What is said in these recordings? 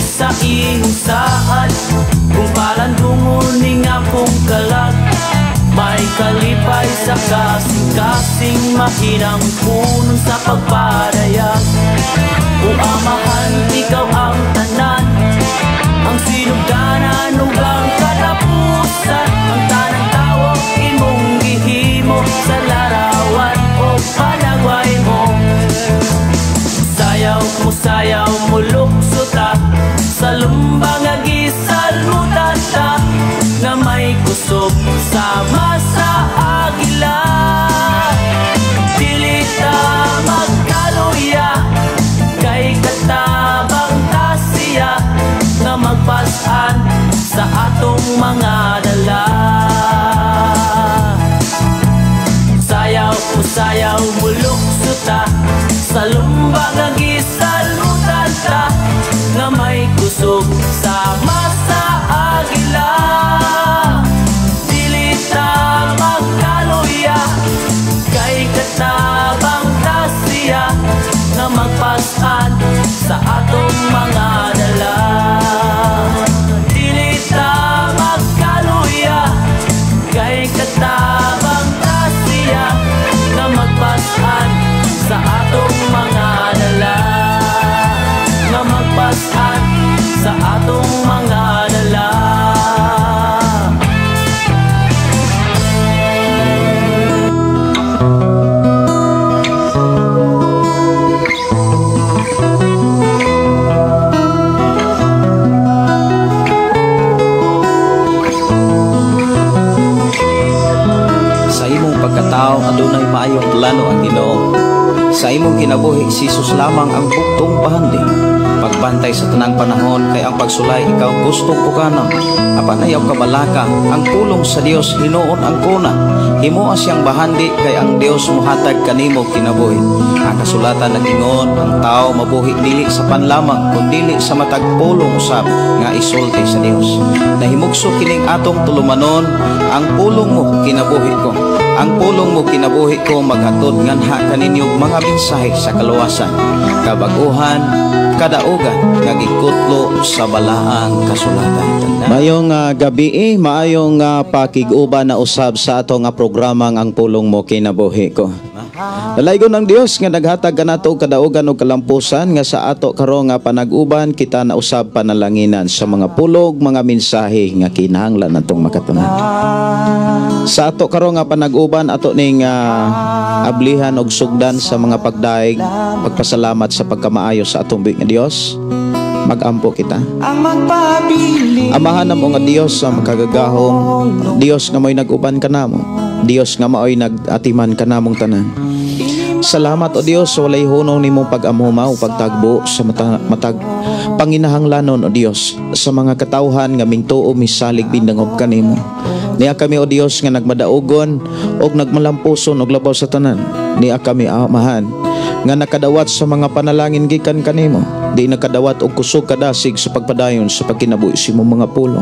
Sa iyong saad. Kung palandungon ning akong kalag, may kalipay sa kasing-kasing, mahinang punon sa pagpadayag. O Amahan, ikaw ang tanan, ang sinugdanan ug ang katapusan. Ang tanang tawo imong gihimo sa larawan o panagway mo. Sayaw mo lukso ta sa lumba nga gisalmutan ta, nga may kusog sama sa agila. Dili ta magkaluya kay katabang ta siya nga magpas-an sa atong mga dala. Sayaw mo lukso ta sa lumba nga gisalmutan ta, nga may kusog sama sa agila. Dili ta magkaluya kay katabang ta siya nga magpas-an sa atong mga dala. Dili ta magkaluya kay katabang ta siya nga magpas-an sa atong mga dala. Nga magpas-an sa atong mga dala. Sa imong pagkatao adunay maayong plano ang Ginoo. Sa imong kinabuhi si Jesus lamang ang buktong pahandi. Pagbantay sa tanang panahon kay ang pagsulay ikaw gustong pukanon. Apan ayaw kabalaka ang pulong sa Dios hinuon ang kuna. Himoa siyang bahandi kay ang Dios mohatag kanimo kinabuhi. Ang kasulatan nag-ingon ang tao mabuhi dili sa panlamang kundili sa matag pulong usab nga isulti sa Dios. Nahimugso kining atong tulumanon, ang pulong mo kinabuhi ko. Ang pulong mo kinabuhi ko maghatod nganha kaninyo mga mensahe sa kaluwasan, kabaguhan, kadaugan nga gikutlo sa balaang kasulatan. Maayong gabi, maayong pakig-uban na usab sa ato nga programang Ang Pulong Mo Kinabuhi Ko. Dalaygon ang Dios nga naghatag kanato og kadaugan og kalampusan nga sa ato karon nga panag-uban kita na usab panalanginan sa mga pulog, mga mensahe nga kinahanglan natong makatunan. Sa ato karon nga panag-uban ato ning ablihan og sugdan sa mga pagdaig, pagpasalamat sa pagkamaayo sa atong buhi nga Dios. Magampo kita. Amahan namo nga Dios sa makagagahom, Dios nga mo'y nag-uban kanamo, Dios nga maoy nag-atiman kanamong tanan. Salamat o Dios sa walay hunong nimong pag-amuma o pagtagbo sa matag panginahanglanon o Dios sa mga katawhan nga mingtuo misalig bindangop kanimo. Niya kami o Dios nga nagmadaugon og nagmalampuson og labaw sa tanan. Niya kami Amahan nga nakadawat sa mga panalangin gikan kanimo, di nakadawat og kusog kadasig sa pagpadayon sa pagkinabuhi sa imong mga pulong.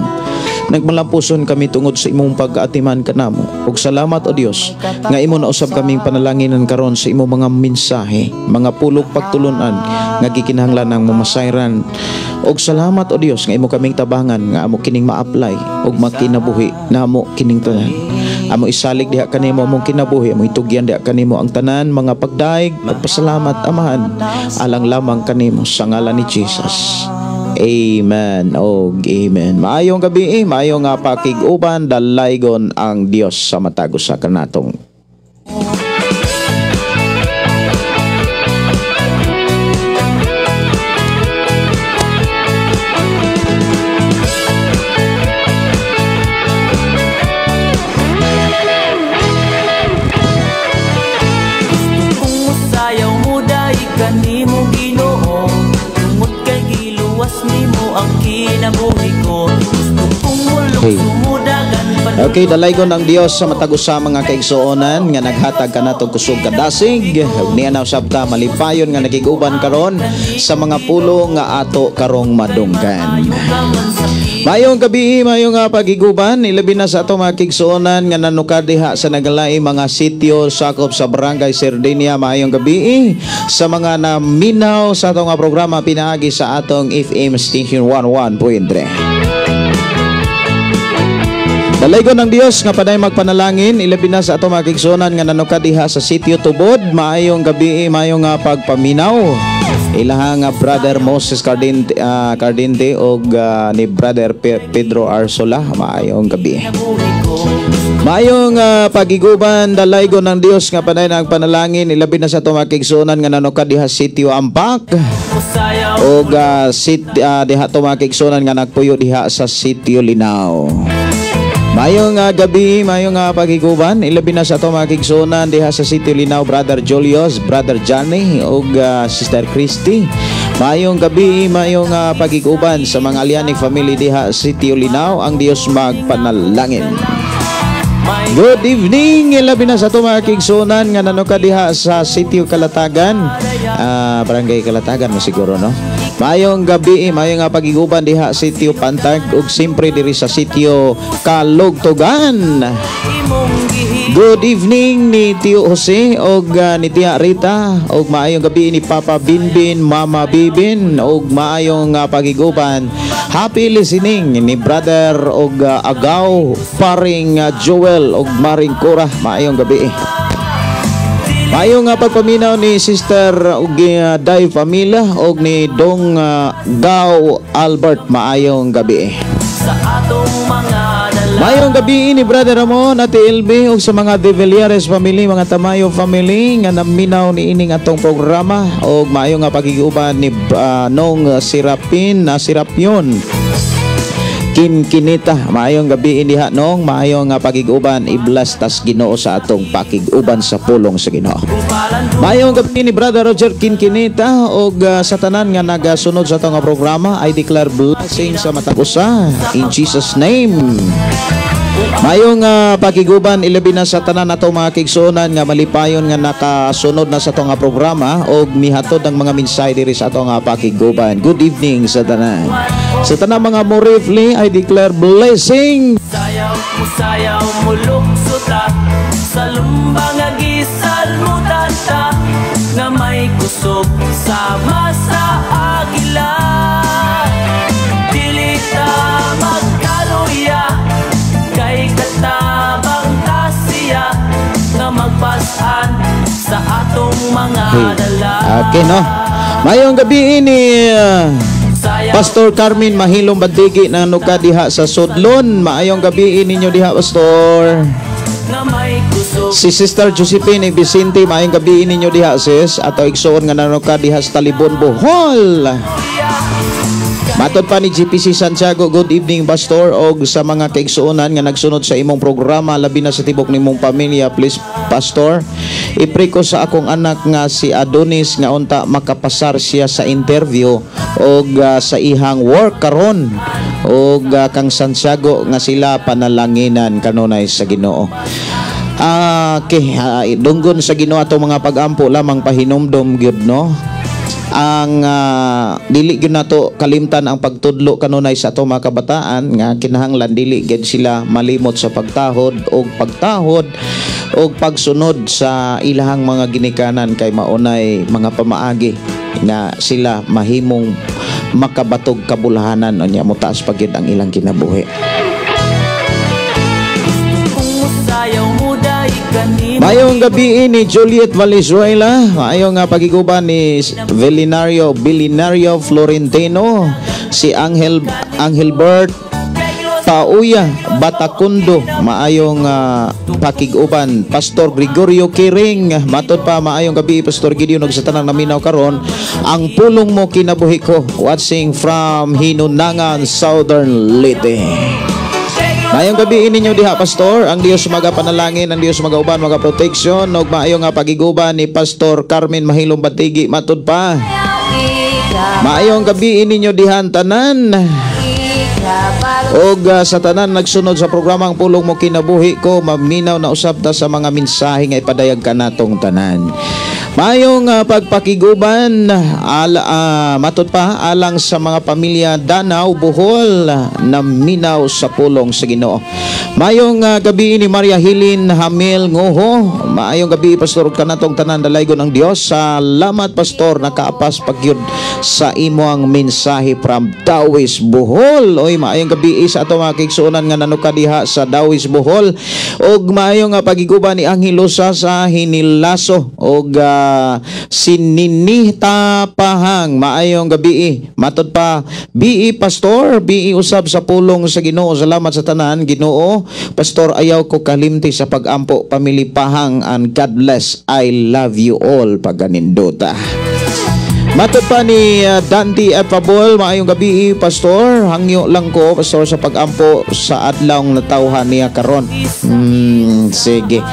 Nagmalampuson kami tungod sa imong pag-atiman kanamo. Ug salamat o Dios nga imo nausab kaming panalanginan karon sa imong mga mensahe, mga pulong pagtulunan nga gikinahanglan ang mamasayran. Ug salamat o Dios nga imo kaming tabangan nga amo kining ma-apply ug makinabuhi namo kining tanan. Amo isalig diha kanimo among kinabuhi, amo itugyan diha kanimo ang tanan mga pagdaig, pagpasalamat Amahan, alang lamang kanimo sa ngalan ni Jesus. Amen og amen. Maayong gabi, maayong nga pakig-uban, dalaygon ang Dios sa matag usa kanatong. Kanimo Ginoo, tungod kay giluwas nimo ang kinabuhi ko. Gusto kong mulok Hey. sumudagan pa Okay, dalaygon ang Dios sa matag usa, mga kaigsuonan, nga naghatag kanato kusog kadasig. Ug niya na usab ta malipayon nga nakig-uban karon sa mga pulong nga ato karong madunggan. Maayong gabi, maayong nga pagiguban, ilabi na sa ato mga kaigsuonan nga nanukad diha sa nagalaing mga sitio sakop sa Barangay Sardinia, maayong gabi sa mga naminaw sa atong nga programa pinaagi sa atong FM station 11.3. Dalaygon ng Dios nga paday magpanalangin, ilabi na sa ato mga kaigsuonan nga nanukad diha sa sitio Tubod, maayong gabi, maayong nga pagpaminaw. Ilahang nga Brother Moses Cardinte og ni Brother Pedro Arsola, maayong gabi. Maayong pagiguban, dalaygon ng Dios nga paday nagpanalangin, ilabi na sa ato mga kaigsuonan nga nanukad diha sitio Ampak og diha to mga kaigsuonan nga nagpuyo diha sa sitio Linaw. Maayong gabi, maayong pagiguban, ilabi na sa ato mga kaigsuonan diha sa Sitio Linaw, Brother Julius, Brother Johnny ug Sister Christy. Maayong gabi, maayong pagiguban sa mga Alianik family diha sa Sitio Linaw, ang Dios magpanalangin. Good evening, ilabi na sa ato mga kaigsuonan nga nanuka diha sa Sitio Kalatagan. Barangay Kalatagan mo siguro, no? Maayong gabi, maayong nga pagiguban diha Sitio Pantag ug simpre diri sa Sitio Kalugtugan. Good evening ni Tio Jose og ni Tia Rita og maayong gabi ni Papa Binbin, Mama Bibin og maayong pagiguban. Happy listening ni Brother og Agaw Paring Joel og Maring Cora, maayong gabi. Maayong nga pagpaminaw ni Sister ug Day Famila og ni Dong Gao Albert, maayong gabi. Sa atong mga dala. Maayong gabi ni Brother Ramon at LB ug sa mga De Villares family, mga Tamayo family nga naminaw ni ining atong programa og maayong nga pagiguban ni Nong Sirapin na Sirapyon. Kim Kinita, maayong gabi diha nong, maayong nga pagiguban, i-bless tas Ginoo sa atong pakig-uban sa pulong sa Ginoo. Maayong gabi ni Brother Roger Kinkinita og sa tanan nga nagasunod sa atong nga programa, I declare blessing sa matag usa in Jesus' name. Maayong pakiguban, ilabi na sa tanan nato mga kaigsuonan nga malipayon nga nakasunod na sa atong nga programa og mihatod ang mga mensahe diri sa atong nga pakiguban. Good evening sa tanan. Sa tanan mga Morifli, I declare blessing. Sayaw mo, sayaw mo, lukso ta sa lumba nga gisalmutan ta nga may kusog sama sa agila. Dili ta magkaluya kay katabang ta siya nga magpasan sa atong mga dala. Okay, no? Maayong gabi ni Pastor Carmen Mahilong Bandigi na nuka diha sa Sudlon. Maayong gabi ninyo diha, Pastor. Nga may kusog. Si Sister Josephine Vicente, maayong gabi ninyo diha, sis. Ato igsoon nga nanuka diha sa Talibon, Bohol. Matod pa ni GPC Santiago, good evening, Pastor, og sa mga kaigsuonan nga nagsunod sa imong programa, labi na sa tibok nimong pamilya. Please, Pastor, i-pray ko sa akong anak nga si Adonis nga unta makapasar siya sa interview og sa ihang work karon og kang Santiago nga sila panalanginan kanunay sa Ginoo. Okay, dunggon sa Ginoo atong mga pagampo lamang, pahinumdom gyud, no, ang dili gyud nato kalimtan ang pagtudlo kanunay sa ato mga kabataan nga kinahanglan dili gyud sila malimot sa pagtahod og pagtahod og pagsunod sa ilahang mga ginikanan kay maunay mga pamaagi nga sila mahimong makabatog kabulahanan, unya motaas pa gyud ang ilang kinabuhi. Kung musayaw mo dai kanimo. Maayong gabi ni Juliet Valenzuela, maayong nga pagiguban ni Velinario Bilinario Florentino, si Angel Angelbert Pauya Batakundo, maayong pakig-uban. Pastor Gregorio Kiring, matod pa, maayong gabi, Pastor Gideon ug sa tanang naminaw karon. Ang pulong mo kinabuhi ko, watching from Hinunangan, Southern Leyte. Maayong gabi ninyo diha, Pastor. Ang Dios magapanalangin, ang Dios magauban, maga protection ug maayong nga pagiguban ni Pastor Carmen Mahilong Batigi, matud pa. Maayong gabi ninyo diha tanan. Og sa tanan nagsunod sa programang Pulong Mo Kinabuhi Ko, maminaw na usab ta sa mga mensahe nga ipadayag kanatong tanan. Maayong pagpakiguban matud pa alang sa mga pamilya Danao, Bohol, naminaw sa pulong sa Ginoo. Maayong gabi ni Maria Hilin Hamil Ngoho. Maayong gabi, pastor, kanatong tanan, dalaygon ang Dios. Salamat, pastor, nakaapas pagyud sa imong mensahe from Dawis, Bohol. Oy, maayong gabi sa ato mga kaigsuonan nga nanuka diha sa Dawis, Bohol. Og maayong pagiguban ni Angelosa sa Hinilaso og si Ninita Pahang, maayong gabi. Matod pa, BE Pastor, BE usab sa pulong sa Ginoo. Salamat sa tanan, Ginoo. Pastor, ayaw ko kalimti sa pagampo, pamilya Pahang, and God bless. I love you all, pagkanindota. Matod pa ni Dante Epabol, maayong gabi, Pastor. Hangyo lang ko, Pastor, sa pagampo sa adlawng natawhan niya karon. Sige.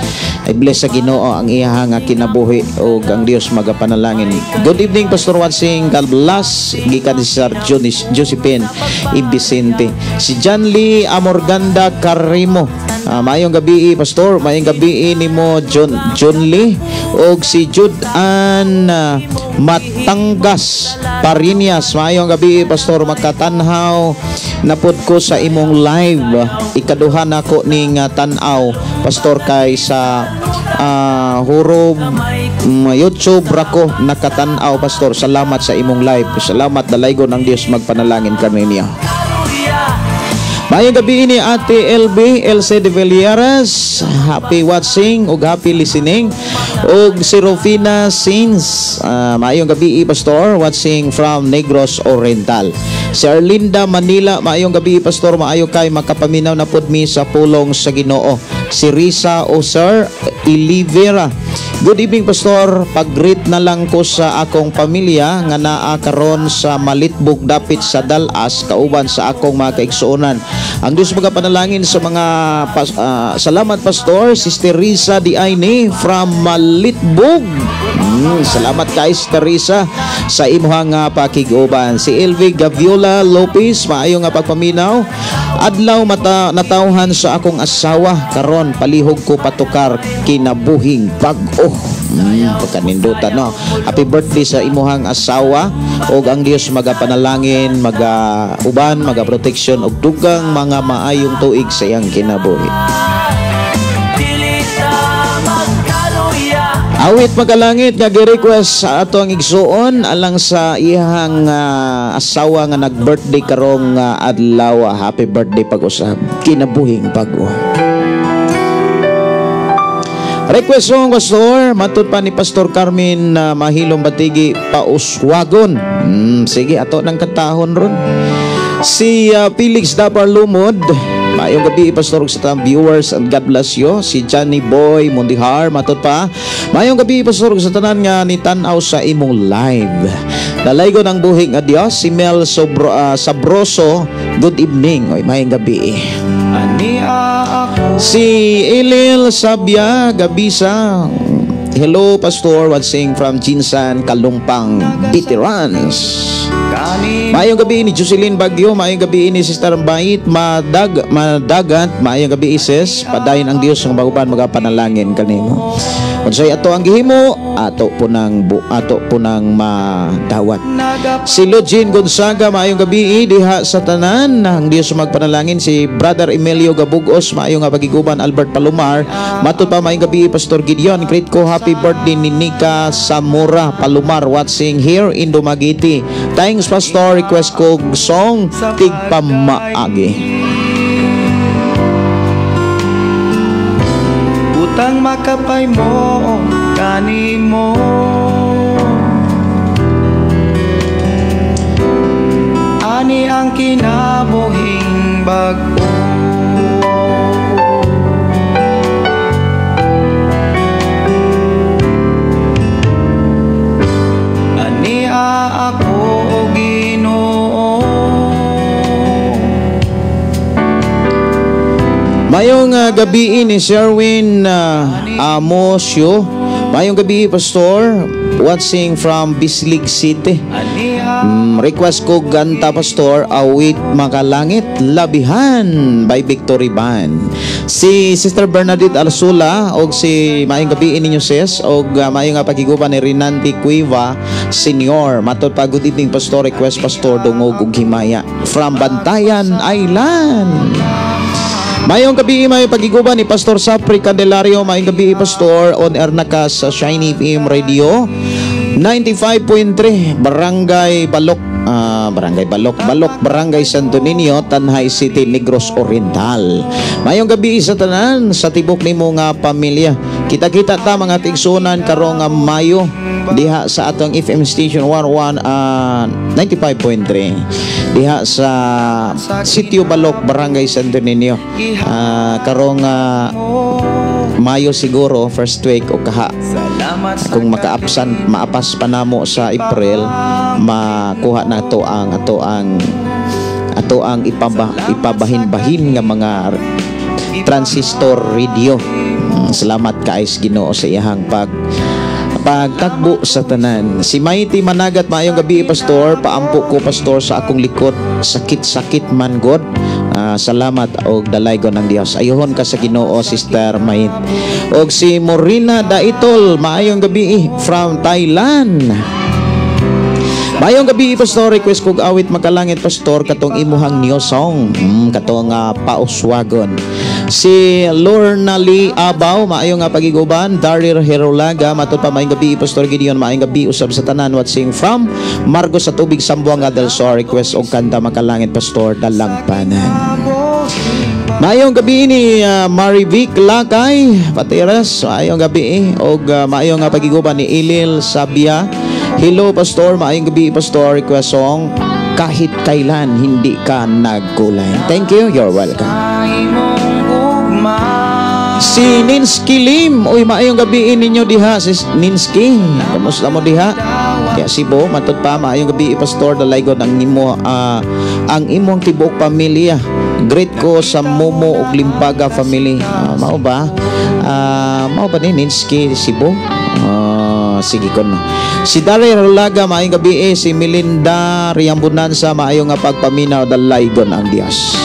Ay bless sa Ginoo ang iya nga kinabuhi ug ang Dios magapanalangin. Good evening, Pastor Wansing. God bless. Gikan ni Sir Jonis, Josephine Ibicente. Si John Lee Amorganda Carimo. Maayong gabi, Pastor. Maayong gabi nimo, John John Lee, ug si Jude Ann Matanggas Parinias. Maayong gabi, Pastor, makatanhaw napud ko sa imong live. Ikaduha nako ning tan-aw, Pastor, kay sa hurob YouTube ra ko nakatan-aw, Pastor. Salamat sa imong live. Salamat, dalaygon ang Dios, magpanalangin kami niya. Maayong gabi ni Ate LB LC de Villares. Happy watching ug happy listening. Ug si Rufina Sins. Maayong gabi, Pastor, watching from Negros Oriental. Si Arlinda Manila, maayong gabi, Pastor, maayo kay makapaminaw na pud mi sa pulong sa Ginoo. Si Risa Osir Olivera. Good evening, Pastor. Pag-greet na lang ko sa akong pamilya nga naa karon sa Malitbog dapit sa Dalas kauban sa akong mga kaigsuonan. Ang Diyos magapanalangin sa mga salamat, Pastor. Sister Risa Di Aini from Malitbog. Salamat kay Sister Risa sa imuhang pakig-uban. Si Elvi Gaviola Lopez, maayo nga pagpaminaw. Adlaw mata natawhan sa akong asawa karon, palihog ko patukar kinabuhing bag-o. Pagkanindutan, no. Happy birthday sa imuhang asawa ug ang Dios magapanalangin, maga-uban, maga-protection ug dugang mga maayong tuig sa iyang kinabuhi. Dili ta magkaluya. Awit Makalangit nga gi-request sa ato ang igsuon alang sa iyang asawa nga nag-birthday karong adlaw. Happy birthday pag-usab. Kinabuhing bag-o. Request song, Pastor, matud pa ni Pastor Carmen Mahilom Batigi, Pauswagon. Sige, ato ng kantahon ron. Si Felix Dapar Lumod, maayong gabi, Pastor, ug sa tanang viewers and God bless you. Si Johnny Boy Mundihar, matud pa. Maayong gabi, Pastor, ug sa tanan nga nitan-aw sa imong live. Dalaygon ang buhi nga Dios. Si Mel Sabroso, good evening. Oy, maayong gabi. Ania ako. Si Elil Sabia Gabisa. Hello, Pastor, watching from Jinsan, Kalumpang, Veterans. Kani. Maayong gabi ni Jocelyn Bagyo, maayong gabi ni Sister Bait Madag Madagat, maayong gabi, sis. Padayon ang Dios nga maguban magapanalangin kanimo. Unsay ato ang gihimo, ato po nang madawat. Naga. Si Lugin Gonzaga, maayong gabi diha sa tanan. Ang Dios magpanalangin. Si Brother Emilio Gabugos, maayong nga pagiguban. Albert Palomar, matud pa, maayong gabi, Pastor Gideon. Greet ko, happy birthday ni Nika Samura Palomar, watching here in Dumaguete. Thanks, Pastor, request ko song Tigpamaagi. Utang makapay mo kanimo. Ani ang kinabuhing bag-o. Ania ako, Ginoo. Mayong gabi ni Sherwin Amosio. Mayong gabi, Pastor, watching from Bislig City. Ania. Request ko ganta, Pastor, Awit Makalangit Labihan by Victory Band. Si Sister Bernadette Alsula og si maayong gabi ninyo, sis, og maayong nga pagiguban ni Rinanti Cueva Senior. Matod pa, good evening, Pastor, request, Pastor, Dungog ug Himaya from Bantayan Island. Mayong gabi, may pagiguban ni Pastor Sapri Candelario. Mayong gabi, Pastor. On air na ka sa Shiny FM Radio 95.3, Barangay Balok, Barangay Balok, Balok, Barangay Santo Niño, Tanjay City, Negros Oriental. Mayong gabi sa tanan, sa tibok nimo nga pamilya. Kita-kita ta, mga tigsunan, karong nga Mayo diha sa atong FM station 11 95.3 diha sa Sitio Balok, Barangay Santo Niño. Karong Mayo siguro first week o kaha kung makaapsan maapas pa namo sa April, makuha na to ang ato ang ato ang ipabahin-bahin nga mga transistor radio. Salamat kay Ginoo sa iyahang pagtagbo sa tanan. Si Mighty Managat, maayong gabi, Pastor, paampo ko, Pastor, sa akong likod, sakit-sakit man god. Salamat og dalaygon ng Dios. Ayuhon ka sa Ginoo, Sister Mayit. Og si Morina Daitol, maayong gabi from Thailand. Maayong gabi, Pastor, request kog awit makalangit, Pastor, katong imuhang new song, katong pauswagon. Si Lorna Lee Abaw, maayong nga pagiguban. Daryl Herolaga, matod pa, maayong gabi, Pastor Gideon, maayong gabi usab sa tanan watching from Marcos sa Tubig, Sambuanga del Sur, request og kanta makalangit, Pastor, Dalangpanan. Maayong gabi ni Marivic Lakay Pateras, maayong gabi og maayong nga pagiguban ni Ilil Sabia. Hello, Pastor, maayong gabi, Pastor, request song Kahit Kailan Hindi Ka Nagkulay. Thank you, you're welcome. Si Ninsky Lim, uy, maayong gabi ninyo diha, si Ninsky. Kamusta mo diha? Kaya si Bo, matod pa, maayong gabi, Pastor, dalaygon ang imo ang imong tibuok pamilya. Great ko sa Momo ug Limbaga family. Mao ba? Mao ba ni Ninsky Cebu? Sige kon. Si Daryl Rolaga, maayong gabi. Si Melinda Riambunansa, maayong nga pagpaminaw, dalaygon ang Dios.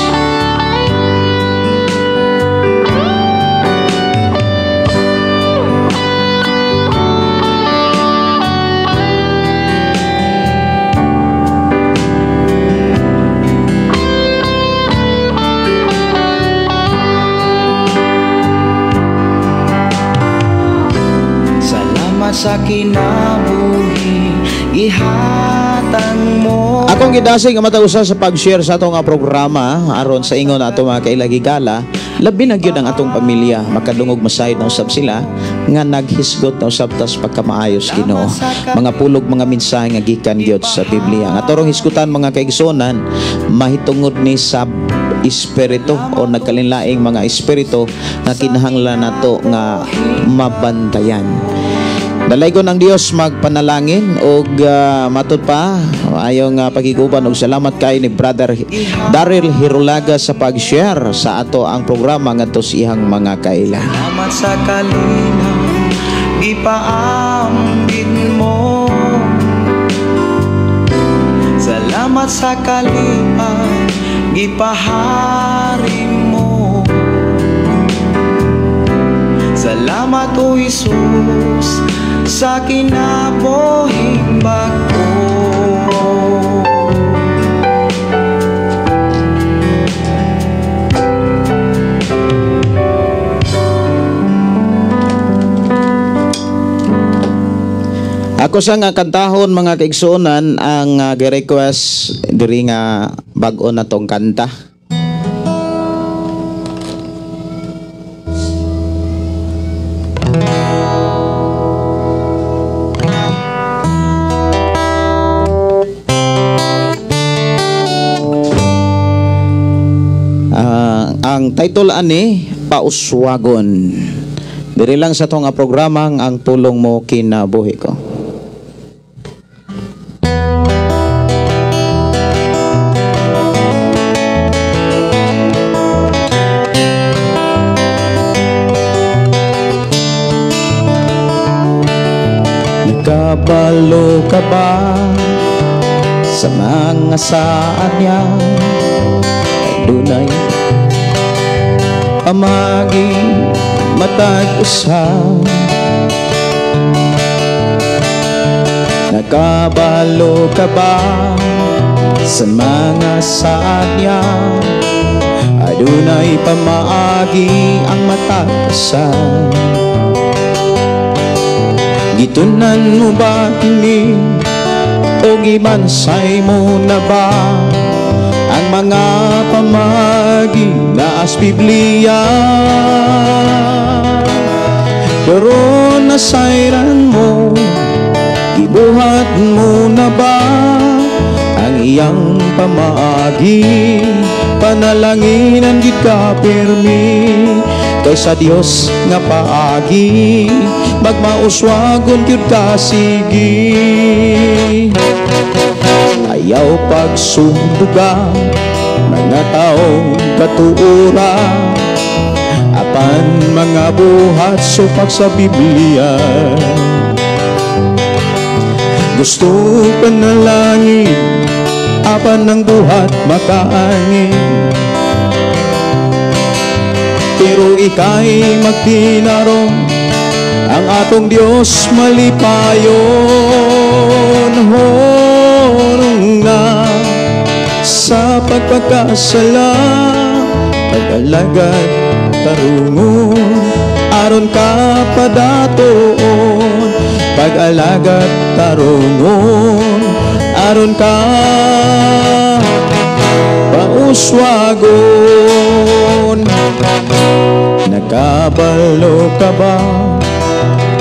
Sa kinabuhi gihatag mo. Akong gidasig ang matag usa sa pag-share sa atong programa aron sa ingon ato mga kailagigala, labi na gyud ang atong pamilya makadungog masayod na usab sila nga naghisgot na usab tas pagkamaayos Ginoo. Mga pulog, mga mensahe nga gikan gyud sa Biblia. Ang atorong hisgutan, mga kaigsonan, mahitungod ni sa espiritu o nagkalinlaing mga espiritu nga kinahanglan nato nga mabantayan. Dalaygon ang Dios magpanalangin og matud pa ayong pagiguban og salamat kay ni Brother Daryl Hirulaga sa pag-share sa ato ang programa ngadto sa iyang mga kaila. Salamat sa kalinaw gipaambit mo. Salamat sa kalipay gipahari mo. Salamat, O Jesus, sa kinabuhing bag-o. Ako sa nga kantahon, mga kaigsuonan, ang gi-request diri nga bag-o na tong kanta. Ang title ani, Pauswagon. Diri lang sa tong programang Ang Pulong Mo Kinabuhi Ko. Nakabalo ka ba sa Sa mga saad niya adunay pamagi matag usa. Nakabalo ka ba sa mga saad niya? Adunay pamaagi ang matag usa. Gitunan mo ba kini o gibansay mo na ba ang mga pamagi na as Biblia? Pero nasayran mo, gibuhat mo na ba ang iyang pamaagi? Panalanginan gid ka pirmi kay sa Dios nga paagi, magmauswagon gyud ka sige. Ayaw pagsunduga mga taong katuura, apan mga buhat supak sa Biblia. Gusto panalangin, apan ang buhat makaangin. Pero ika'y magtinarong, ang atong Diyos malipayon. Honong na sa pagpagkasala, pag-alagad tarungon, aron ka padatoon. Pag-alagad tarungon, aron ka pauswagon. Nakabalo ka ba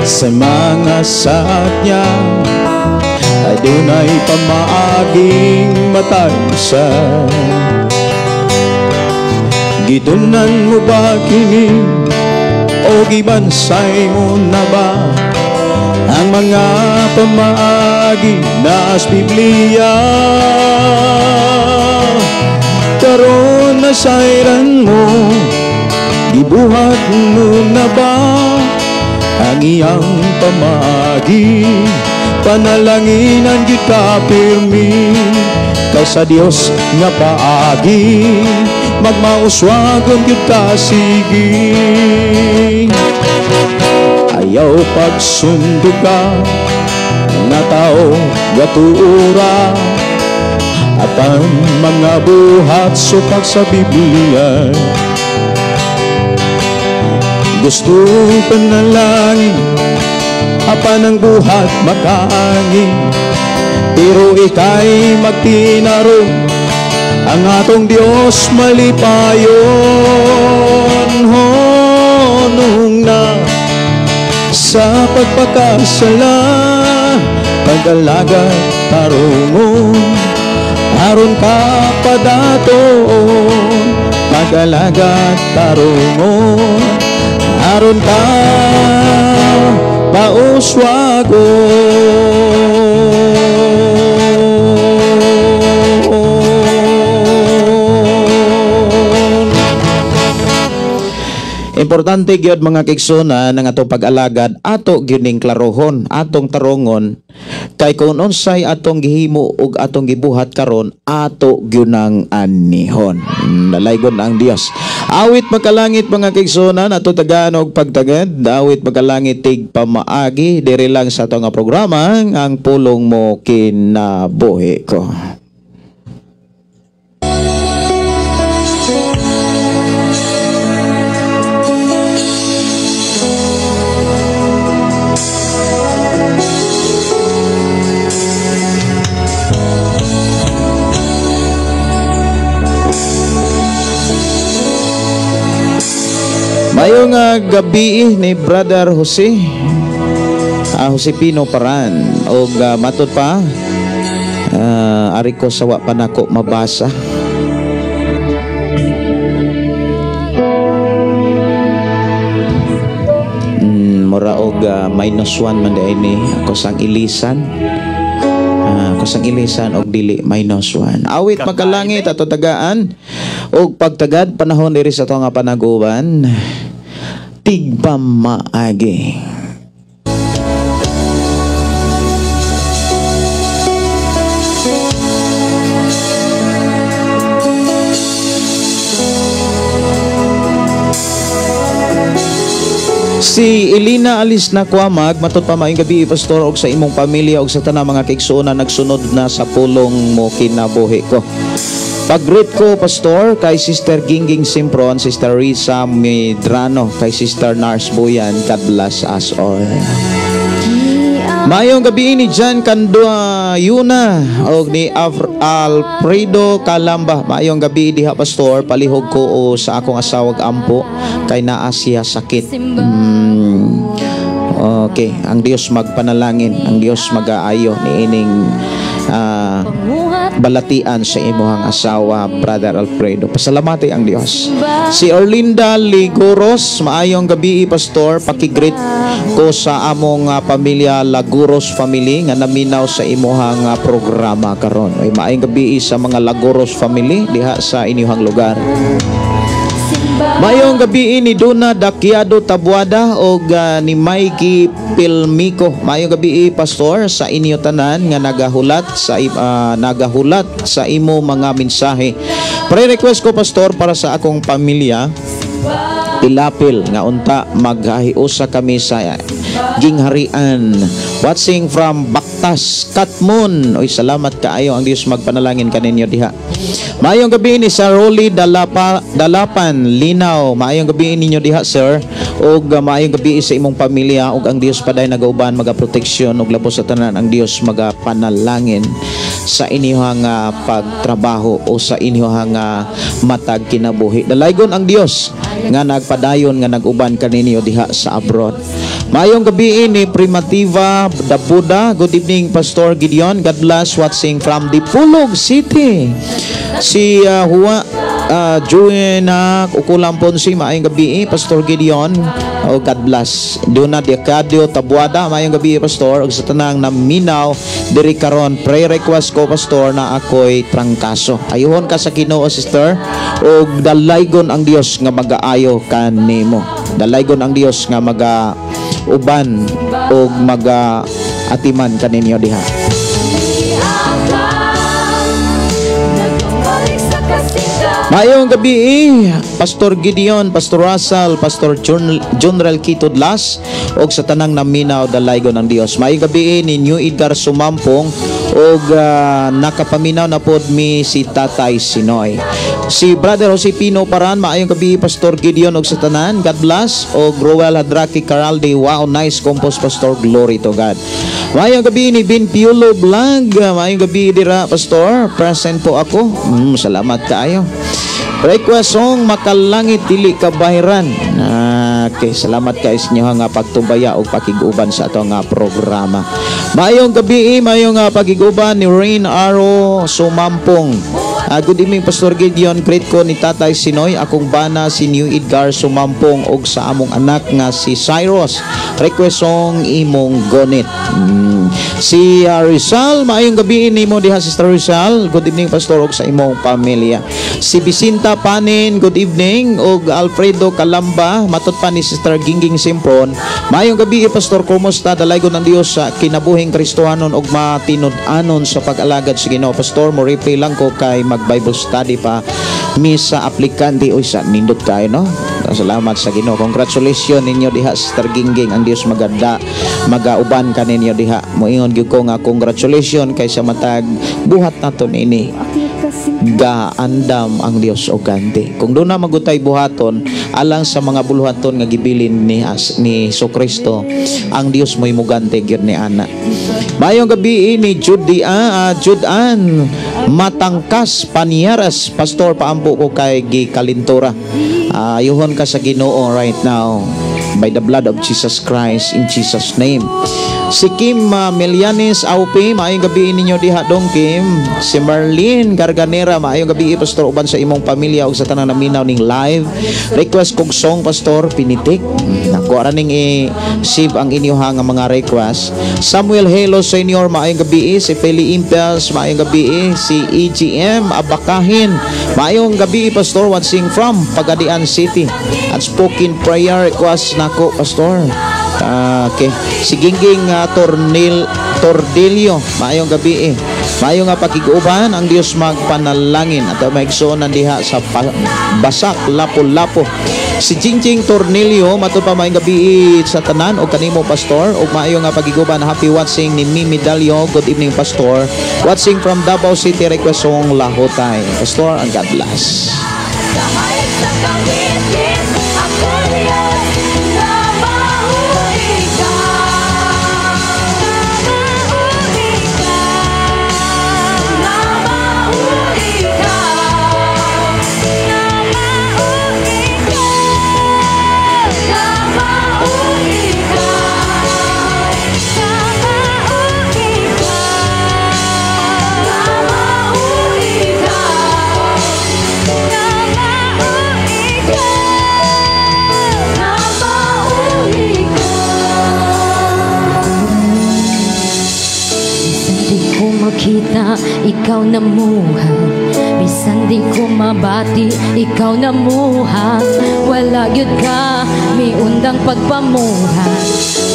sa mga saad niya? Adunay pamaaging matag usa. Gitunan mo ba kini o gibansay mo na ba ang mga pamaagi na as Biblia? Karon nasayran mo, gibuhat mo na ba ang iyang pamaagi? Panalanginan gyud ka pirmi kay sa Dios nga paagi, magmauswagon gyud ka sige. Ayaw pagsunduga nga tao gatuura, apan mga buhat supak sa Biblia. Gusto panalangin, apan ang buhat makaangin. Pero ika'y magtinarong, ang atong Diyos malipayon. Honong na sa pagpakasala, pag-alagad tarungon, aron ka padatoon. Pag-alagad tarungon, aron ka pauswagon. Importante gyud mga kigsuna ng atong pag-alagad, ato gyud ning klarohon, atong tarongon, kay kung unsay atong gihimo ug atong gibuhat karon, ato gyud nang anihon. Dalaygon ang Dios. Awit makalangit mga kigsunan, ato tagaan og pagtagad, awit makalangit tig pamaagi diri lang sa ato nga programa ang Pulong Mo Kinabuhi Ko. Mayong gabi ni Brother Jose, Jose Pino Paran, og matod pa, ari ko sawa pa nako mabasa. Mura og -1 man di ni ako sang ilisan. Ako sang ilisan og dili -1. Awit makalangit ato tagaan og pagtagad panahon diri sa ato nga panaguban. Tigpamaagi. Si Elena Alis na Kwamag, matod pa, maayong gabi, Pastor, og sa imong pamilya og sa tanang mga kaigsuonan nagsunod na sa pulong mo kinabuhi ko. Pag-greet ko, Pastor, kay Sister Gingging Simpron, Sister Risa Medrano, kay Sister Nars Buyan. God bless us all. Maayong gabi ni John Kandua Yuna og ni Alfredo Kalamba. Maayong gabi diha, Pastor, palihog ko o sa akong asawag ampo kay naa siya sakit. Okay, ang Dios magpanalangin, ang Dios magaayo niining balatian sa imuhang asawa, Brother Alfredo. Pasalamati ang Dios. Si Orlinda Liguros, maayong gabi, Pastor, paki-greet ko sa among pamilya Laguros family nga naminaw sa imuhang programa karon. Ay, maayong gabi sa mga Laguros family diha sa inyuhang lugar. Maayong gabi ni Duna Dakyado Tabuada og ni Mikey Pilmico. Maayong gabi, Pastor, sa inyo tanan nga nagahulat sa imo mga mensahe. Pre-request ko, Pastor, para sa akong pamilya Pilapil nga unta maghahiusa kami sa gingharian. Watching from Baktas, Katmon. Oy, salamat kaayo, ang Dios magpanalangin kaninyo diha. Maayong gabi ni sa Rolly Dalapan Linaw. Maayong gabi ninyo diha, sir. Ug maayong gabi sa imong pamilya ug ang Dios paday nagauban, magaproteksyon ug labos sa tanan ang Dios magapanalangin sa inyong pagtrabaho o sa inyong matag kinabuhi. Dalaygon ang Dios nga nagpadayon nga nag-uban kaninyo diha sa abroad. Maayong gabi ni Primativa Dabuda. Good evening, Pastor Gideon. God bless, watching from Dipolog City. Si Hua Joanna Ukulam Ponsi, maayong gabi, Pastor Gideon. Oh, God bless. Duna Diacadio Tabuada, maayong gabi, Pastor. Ug sa tanang naminaw diri karon, pray request ko, Pastor, na ako'y trangkaso. Ayuhon ka sa Ginoo, sister. Ug dalaygon ang Dios nga magaayo kanimo. Dalaygon ang Dios nga maga uban ug maga atiman kaninyo diha. Nagbalik sa kasing Maayong gabi, Pastor Gideon, Pastor Russell, Pastor Junrel Kitudlas ug sa tanang naminaw, dalaygon ng Dios. Maayong gabi ni New Edgar Sumampong ug nakapaminaw na pod mi si Tatay Sinoy. Si Brother Jose Pino Paran, maayong gabi, Pastor Gideon ug sa tanan. God bless. Og Roel Hadraki Caralde, wow, nice compose, Pastor, glory to God. Maayong gabi ni Bin Piulo Vlog, maayong gabi dira, Pastor. Present po ako. Salamat kaayo. Request song Makalangit Dili Kabahiran. Okay, salamat kay sa inyo nga pagtubaya ug pakig-uban sa ato nga programa. Maayong gabi, maayong pagig-uban ni Rain Aro Sumampong. Good evening, Pastor Gideon, greet ko ni Tatay Sinoy, akong bana si New Edgar Sumampong ug sa among anak nga si Cyrus. Request song Imong Gonit. Si Rizal, maayong gabi nimo diha, Sister Rizal. Good evening, Pastor, ug sa imong pamilya. Si Bisinta Panin, good evening, ug Alfredo Kalamba, matod pa ni Sister Gingging Simpron. Maayong gabi, Pastor, kumusta? Dalaygon ang Dios sa kinabuhing Kristohanon ug matinud-anon sa pag-alagad sa Ginoo. Pastor, mo replay lang ko kay mag Bible study pa mi sa aplikante. Uy, sa nindot kayo, no? Salamat sa Ginoo. Congratulations ninyo diha, Sister Gingging. Ang Dios maganda magauban kaninyo diha. Moingon gyud ko nga congratulations kay sa matag buhat nato niini gaandam ang Dios og ganti. Kung doon na magutay buhaton alang sa mga buluhaton nga gibilin ni Kristo, ang Dios mo'y muganti gyud ni ana. Maayong gabi ni Judia, Judan Matangkas Paniaras, Pastor, paampo ko kay Gikalintura. Ayuhon ka sa Ginoo right now by the blood of Jesus Christ, in Jesus' name. Si Kim Melianis Aupi, maayong gabi ninyo diha, dong Kim. Si Marlene Garganera, maayong gabi, Pastor, uban sa imong pamilya ug sa tanang naminaw ning live. Request kog song, Pastor, Pinitik. Nako ra ning i-save ang inyong nga mga request. Samuel Halo Senior, maayong gabi. Si Feli Impels, maayong gabi. Si EGM Abakahin, maayong gabi, Pastor, watching from Pagadian City. At spoken prayer request nako, Pastor. Okay. Si Gingging Tornil Tordillo, maayong gabi eh. Maayo nga pakig-uban, ang Dios magpanalangin at maigsoon diha sa Basak, Lapu-Lapu. Si Jingjing Tornilio, matud pa, maayong gabi sa tanan o kanimo, pastor, ug maayo nga pagiguban, happy watching ni Mimi Dalio. Good evening, pastor. Watching from Davao City, request song Lahotay. Pastor, and God bless. Kahit sa kawit ako niyan na maui ka. Na maui ka. Na maui ka. Na maui ka. Na maui ka. Na maui ka. Na maui ka. Na maui ka. Na maui ka. Bisan di ko makita, ikaw namuhat. Bisan di ko mabati, ikaw namuhat. Wala gyud ka miundang pagpamuhat.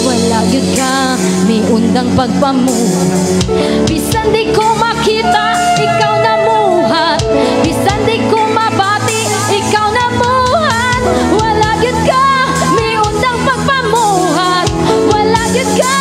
Wala gyud ka miundang pagpamuhat. Bisan di ko makita, ikaw namuhat. Bisan di ko mabati, ikaw namuhat. Wala gyud ka miundang pagpamuhat. Wala gyud ka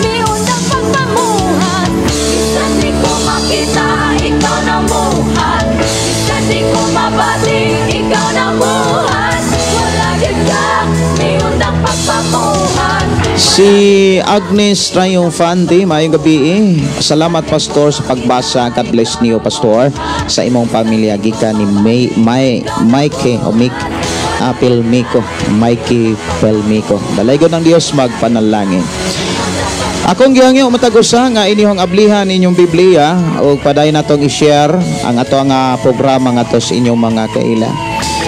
miundang pagpamuhat. Bisan di ko makita, ikaw namuhat. Bisan di ko mabati, ikaw namuhat. Wala gyud ka miundang pagpamuhat. Si Agnes Triumphante, maayong gabi eh. Salamat, pastor, sa pagbasa. God bless niyo, pastor, sa imong pamilya gikan ni May May Mike o Mike Pelmico, Mikey Pelmico. Dalaygon ng Dios magpanalangin. Akong gihangyo matag usa nga inyong ablihan inyong Biblia ug padayon natong i-share ang ato nga programa ngadto sa inyong mga kaila.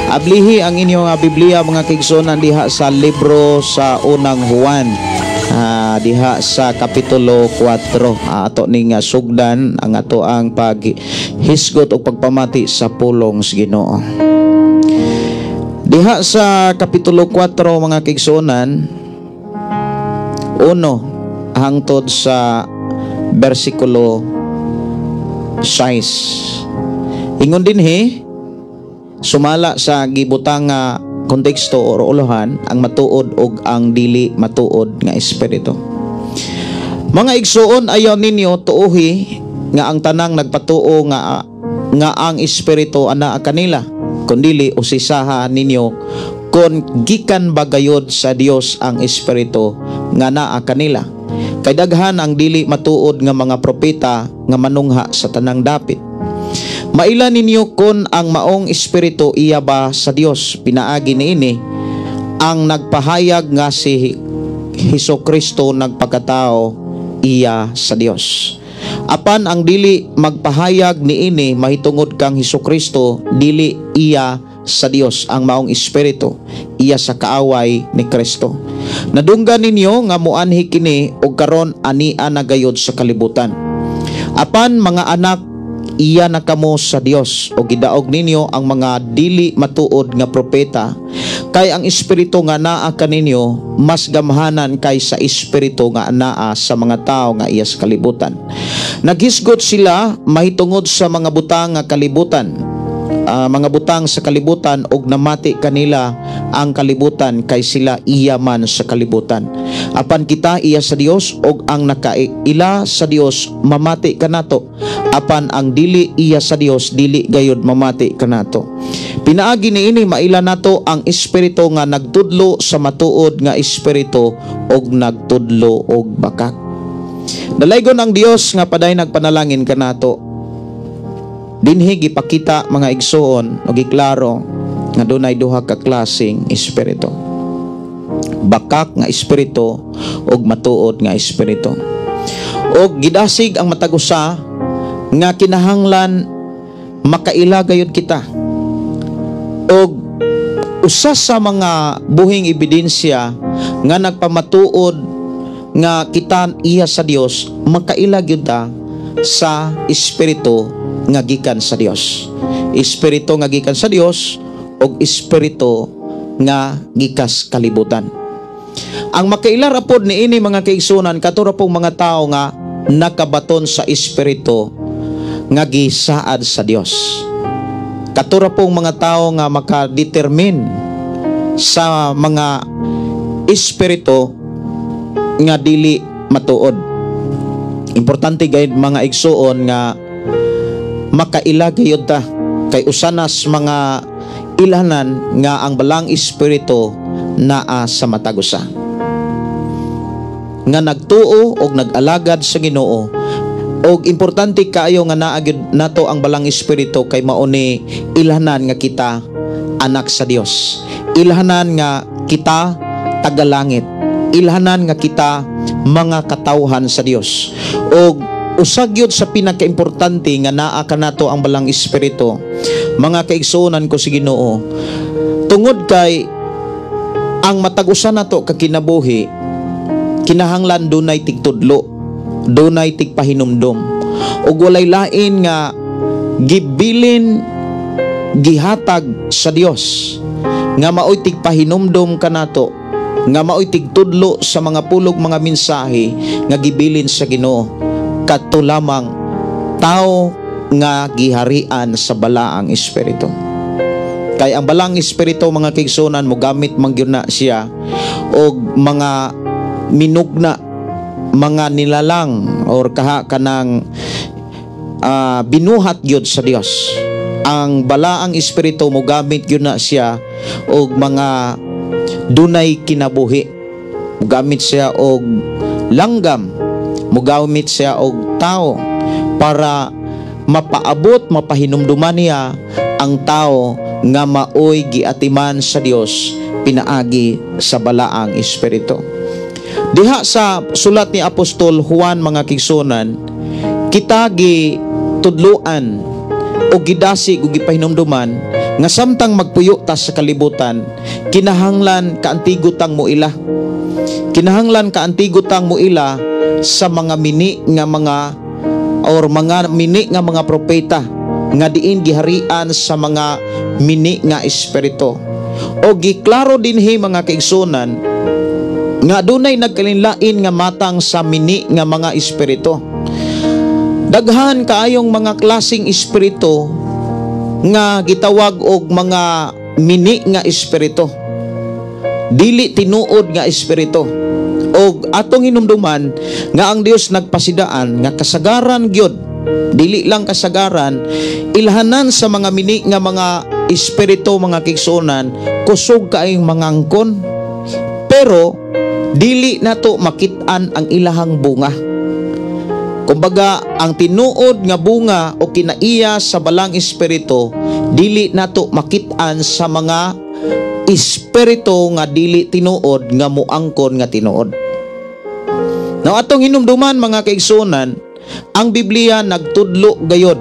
Ablihi ang inyong Biblia, mga kaigsuonan, diha sa libro sa Unang Juan. Diha sa kapitulo 4, ato ning sugdan ang ato ang paghisgot o pagpamati sa pulong sa Ginoo. Diha sa kapitulo 4, mga kaigsuonan, 1 hangtod sa bersikulo 6. Ingon dinhi, sumala sa gibutang nga konteksto o ulohan, ang matuod og ang dili matuod nga espiritu. Mga igsuon, ayaw ninyo tuuhi nga ang tanang nagpatuo nga nga ang espiritu anaa kanila, kundili usisaha ninyo kon gikan ba gayod sa Dios ang espiritu nga naa kanila. Kay daghan ang dili matuod nga mga propeta nga manungha sa tanang dapit. Maila ninyo kon ang maong espiritu iya ba sa Dios. Pinaagi niini ang nagpahayag nga si Hesus Kristo nagpakatao iya sa Dios. Apan ang dili magpahayag niini mahitungod kang Hesus Kristo, dili iya sa Dios ang maong espiritu, iya sa kaaway ni Kristo. Nadunggan ninyo nga muanhi kini og karon ania na gayod sa kalibutan. Apan mga anak, iya na kamo sa Dios o gidaog ninyo ang mga dili matuod nga propeta, kay ang espiritu nga naa kaninyo mas gamhanan kaysa espiritu nga anaa sa mga tao nga iya sa kalibutan. Naghisgot sila mahitungod sa mga butang nga kalibutan, mga butang sa kalibutan, og namati kanila ang kalibutan kay sila iya man sa kalibutan. Apan kita iya sa Dios, og ang nakaila sa Dios mamati kanato. Apan ang dili iya sa Dios dili gayud mamati kanato. Pinaagi niini maila nato ang espiritu nga nagtudlo sa matuod nga espiritu og nagtudlo og bakak. Dalaygon ang Dios nga paday nagpanalangin kanato. Dinhi gipakita, mga igsuon, o giklaro nga dunay duha ka klaseng espiritu. Bakak nga espiritu ug matuod nga espiritu. Og gidasig ang matag usa nga kinahanglan makaila gayud kita. Og usa sa mga buhing ebidensya nga nagpamatuod nga kita iya sa Dios, makaila gyud ta sa espiritu nga gikan sa Dios. Espiritu nga gikan sa Dios og espiritu nga gikas kalibutan. Ang makaila ra pod niini, mga kaigsunan, kato ra pong mga tao nga nakabaton sa espiritu nga gisaad sa Dios. Kato ra pong mga tao nga makadetermine sa mga espiritu nga dili matuod. Importante gayud, mga igsuon, nga makaila gayud ta kay usa nas mga ilhanan nga ang Balaang Espiritu naa sa matag usa nga nagtuo og nag-alagad sa Ginoo. Og importante kaayo nga naa gyud nato ang Balaang Espiritu kay mao ni ilhanan nga kita anak sa Dios, ilhanan nga kita tagalangit, ilhanan nga kita mga katawhan sa Dios. Og usa gyud sa pinakaimportante nga naa kanato ang Balaang Espiritu, mga kaigsuonan ko sa Ginoo, tungod kay ang matag usa nato ka kinabuhi kinahanglan dunay tigtudlo, dunay tigpahinumdom, ug walay lain nga gibilin, gihatag sa Dios nga maoy tigpahinumdom kanato, nga maoy tigtudlo sa mga pulog, mga mensahe nga gibilin sa Ginoo, kadto lamang tao nga giharian sa Balaang Espiritu. Kay ang Balaang Espiritu, mga kaigsunan, mo gamit man gyud na siya og mga minugna, mga nilalang or kaha kanang binuhat gyud sa Dios. Ang Balaang Espiritu mo gamit gyud na siya og mga dunay kinabuhi, mogamit siya og langgam, mogamit siya og tao para mapaabot, mapahinumduman niya ang tao nga maoy giatiman sa Dios pinaagi sa Balaang Espiritu. Diha sa sulat ni Apostol Juan, mga kaigsunan, kita gi tudluan o gidasig o gipahinumduman nga samtang magpuyo ta sa kalibutan, kinahanglan kaantigo tang moila. Kinahanglan kaantigo tang moila sa mga mini nga mga or mga mini nga mga propeta nga diin giharian sa mga mini nga espiritu. O giklaro dinhi, mga kaigsunan, nga adunay nagkalinlain nga matang sa mini nga mga espiritu. Daghan kaayong mga klaseng espiritu nga gitawag og mga mini nga espiritu, dili tinuod nga espiritu. Og atong hinumduman nga ang Dios nagpasidaan nga kasagaran gyud, dili lang kasagaran, ilhanan sa mga mini nga mga espiritu, mga kaigsunan, kusog kaayong mangangkon, pero dili nato makit-an ang ilahang bunga. Kumbaga, ang tinuod nga bunga o kinaiya sa Balaang Espiritu dili nato makit-an sa mga espiritu nga dili tinuod nga muangkon nga tinuod. Now, atong hinumduman, mga kaigsunan, ang Biblia nagtudlo gayod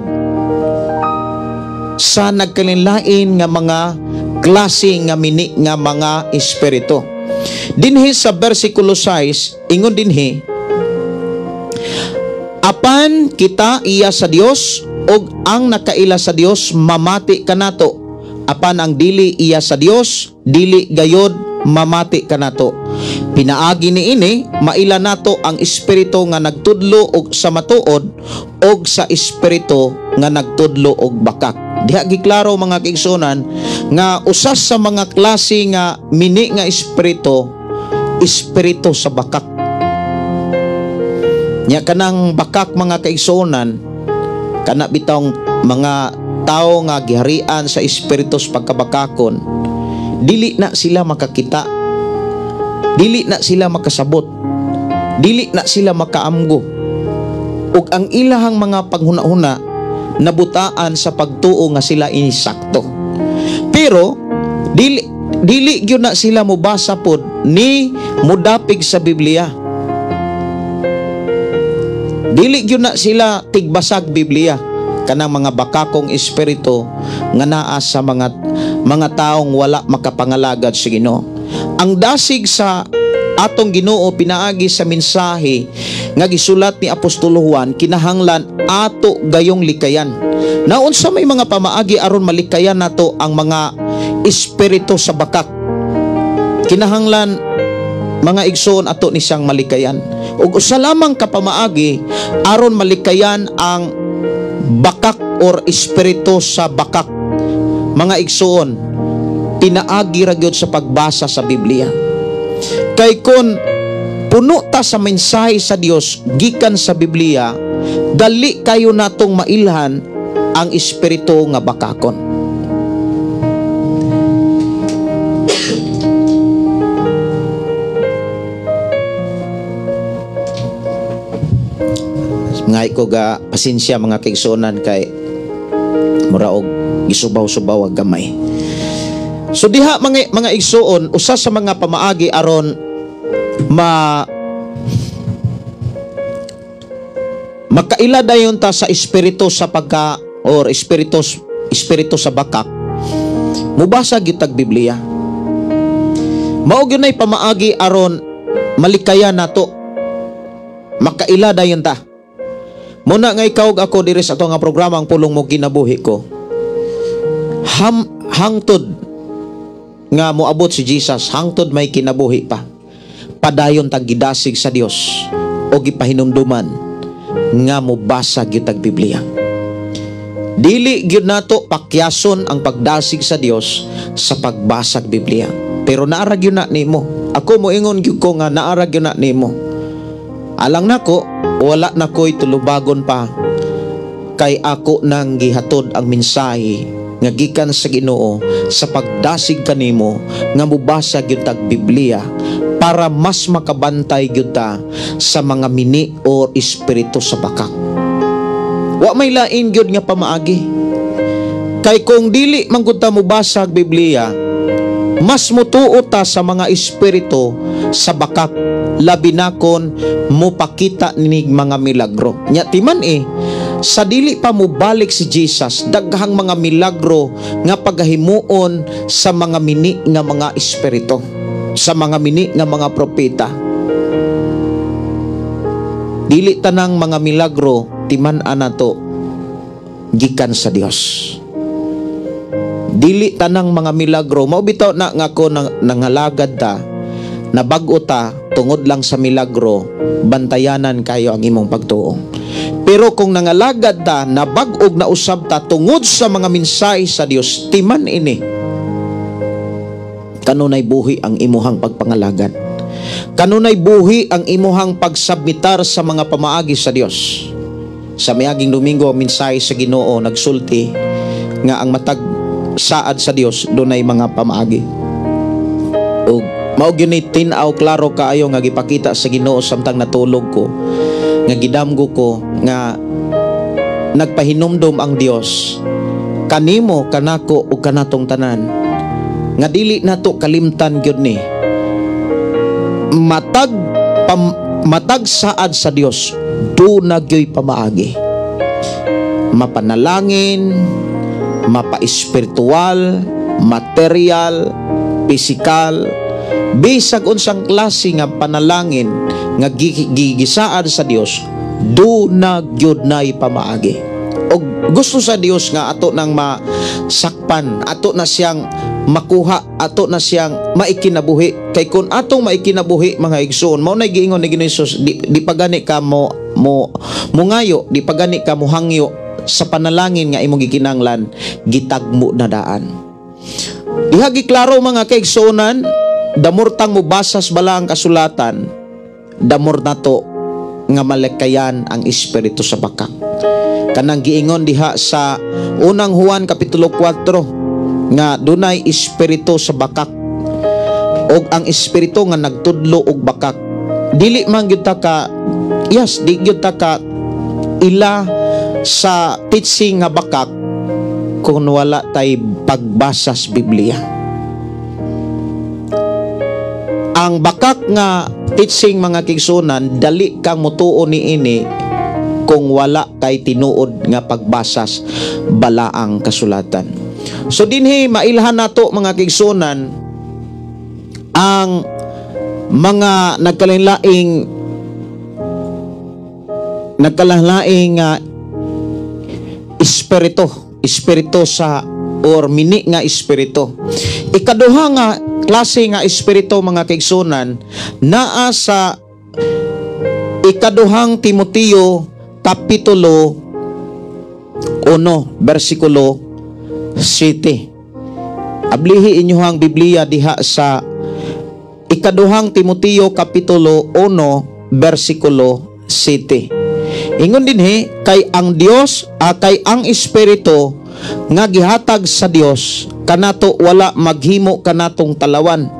sa nagkalinlain nga mga klase nga mini nga mga espiritu. Dinhi sa versikulo 6, ingon dinhi, "Apan kita iya sa Dios, ug ang nakaila sa Dios mamati kanato. Apan ang dili iya sa Dios dili gayod mamati kanato. Pinaagi niini maila nato ang espiritu nga nagtudlo og sa matuod og sa espiritu nga nagtudlo og bakak." Diha giklaro, mga kaigsunan, nga usas sa mga klase nga mini nga espiritu, espiritu sa bakak. Nya kanang bakak, mga kaigsuonan, kana bitawng mga tao nga giharian sa espiritu sa pagkabakakon, dili na sila makakita, dili na sila makasabot, dili na sila makaamgo. Ug ang ilahang mga panghuna-huna nabutaan sa pagtuo nga sila insakto. Pero dili dili gyud na sila mobasa pod ni mudapig sa Biblia. Dili gyud na sila tigbasag Biblia, kanang mga bakakong espiritu nga naa sa mga taong wala makapangalagad sa Ginoo. Ang dasig sa atong Ginoo pinaagi sa mensahe nga gisulat ni Apostol Juan, kinahanglan ato gayong likayan. Naunsa may mga pamaagi aron malikayan nato ang mga espiritu sa bakak? Kinahanglan mga igsoon, ato ni siyang malikayan. Ug usa lamang ka pamaagi aron malikayan ang bakak or espiritu sa bakak, mga igsoon, pinaagi ra gyud sa pagbasa sa Biblia. Kay kon puno ta sa mensahe sa Dios gikan sa Biblia, dali kayo natong mailhan ang espiritu nga bakakon. Ngay ko ga pasensya mga kaigsuonan kay mura og gisubaw-subaw ag gamay. So diha mga igsuon, usa sa mga pamaagi aron makaila dayon ta sa espiritu sa pagka or espiritu sa bakak, mubasa gyud tag Biblia. Mao gyud nay pamaagi aron malikaya nato, makaila dayon ta. Muna nga ikaw ug ako diri sa ato nga programa ang Pulong Mo Kinabuhi Ko. Hangtod nga moabot si Jesus, hangtod may kinabuhi pa, padayon tag gidasig sa Dios o gipahinumduman nga mobasa gyud tag Biblia. Dili gyud nato pakyason ang pagdasig sa Dios sa pagbasag Biblia. Pero naara gyud na nimo. Ako moingon gyud ko nga naara gyud na nimo. Alang nako, wala na ko'y tulubagon pa, kay ako nang gihatod ang mensahe nga gikan sa Ginoo sa pagdasig kanimo nga mobasa gyud tag Biblia para mas makabantay gyud ta sa mga mini or espiritu sa bakak. Wa may lain gyud nga pamaagi. Kay kung dili man gud ta mobasa og Biblia, mas mutuo ta sa mga espiritu sa bakak, labi na kon mopakita ni mga milagro. Nya timan sa dili pa mobalik si Jesus, daghang mga milagro nga pagahimuon sa mga mini nga mga espiritu, sa mga mini nga mga propeta. Dili tanang mga milagro timan-an nato gikan sa Dios. Dili tanang mga milagro, mao bitaw na nga ko nangalagad ta, nabag-o ta tungod lang sa milagro, bantayanan kayo ang imong pagtuo. Pero kung nangalagad ta, nabag-og na usab ta tungod sa mga mensahe sa Dios, timan ini, kanunay buhi ang imuhang pagpangalagad. Kanunay buhi ang imuhang pagsabmitar sa mga pamaagi sa Dios. Sa miaging Domingo, ang mensahe sa Ginoo nagsulti nga ang matag saad sa Dios dunay mga pamaagi. Og mao gyud ni tin-aw klaro kaayo nga gipakita sa Ginoo samtang natulog ko, nga gidamgo ko nga nagpahinumdom ang Dios kanimo, kanako ug kanatong tanan nga dili nato kalimtan gyud ni matag saad sa Dios duna gyoy pamaagi, mapanalangin, mapa-espiritual, material, pisikal, bisag unsang klase nga panalangin nga gigisaad sa Dios, duna gyud nay pamaagi. Og gusto sa Dios nga ato nang masakpan, ato na siyang makuha, ato na siyang maikinabuhi. Kay kun atong maikinabuhi mga igsoon, mao nay giingon ni Ginoo Hesus, di pagani ka mo mungayo, di pagani ka mohangyo sa panalangin nga imong gikinahanglan, gitagmo na daan. Diha giklaro mga kaigsuonan, damor tang mobasas bala ang kasulatan, damor nato nga malikayan ang espiritu sa bakak. Kanang giingon diha sa unang Juan kapitulo 4 nga dunay espiritu sa bakak, og ang espiritu nga nagtudlo og bakak. Dili man gyud ta ka, yes, di gyud ta ka ila sa teaching nga bakak kung wala tay pagbasa sa Biblia. Ang bakak nga teaching mga kigsunan, dali kang mutuo niini kung wala kay tinuod nga pagbasas balaang kasulatan. So dinhi mailhan nato mga kigsunan ang mga nagkalainlaing espiritu sa or mini nga espiritu. Ikaduha nga klase nga espiritu, mga kaigsunan, naa sa Ikaduhang Timoteo kapitulo 1 bersikulo 7. Ablihi inyohang Biblia diha sa Ikaduhang Timoteo kapitulo 1 bersikulo 7. Ingon dinhi, kay ang Dios, kay ang espiritu nga gihatag sa Dios kanato wala maghimo kanatong talawan,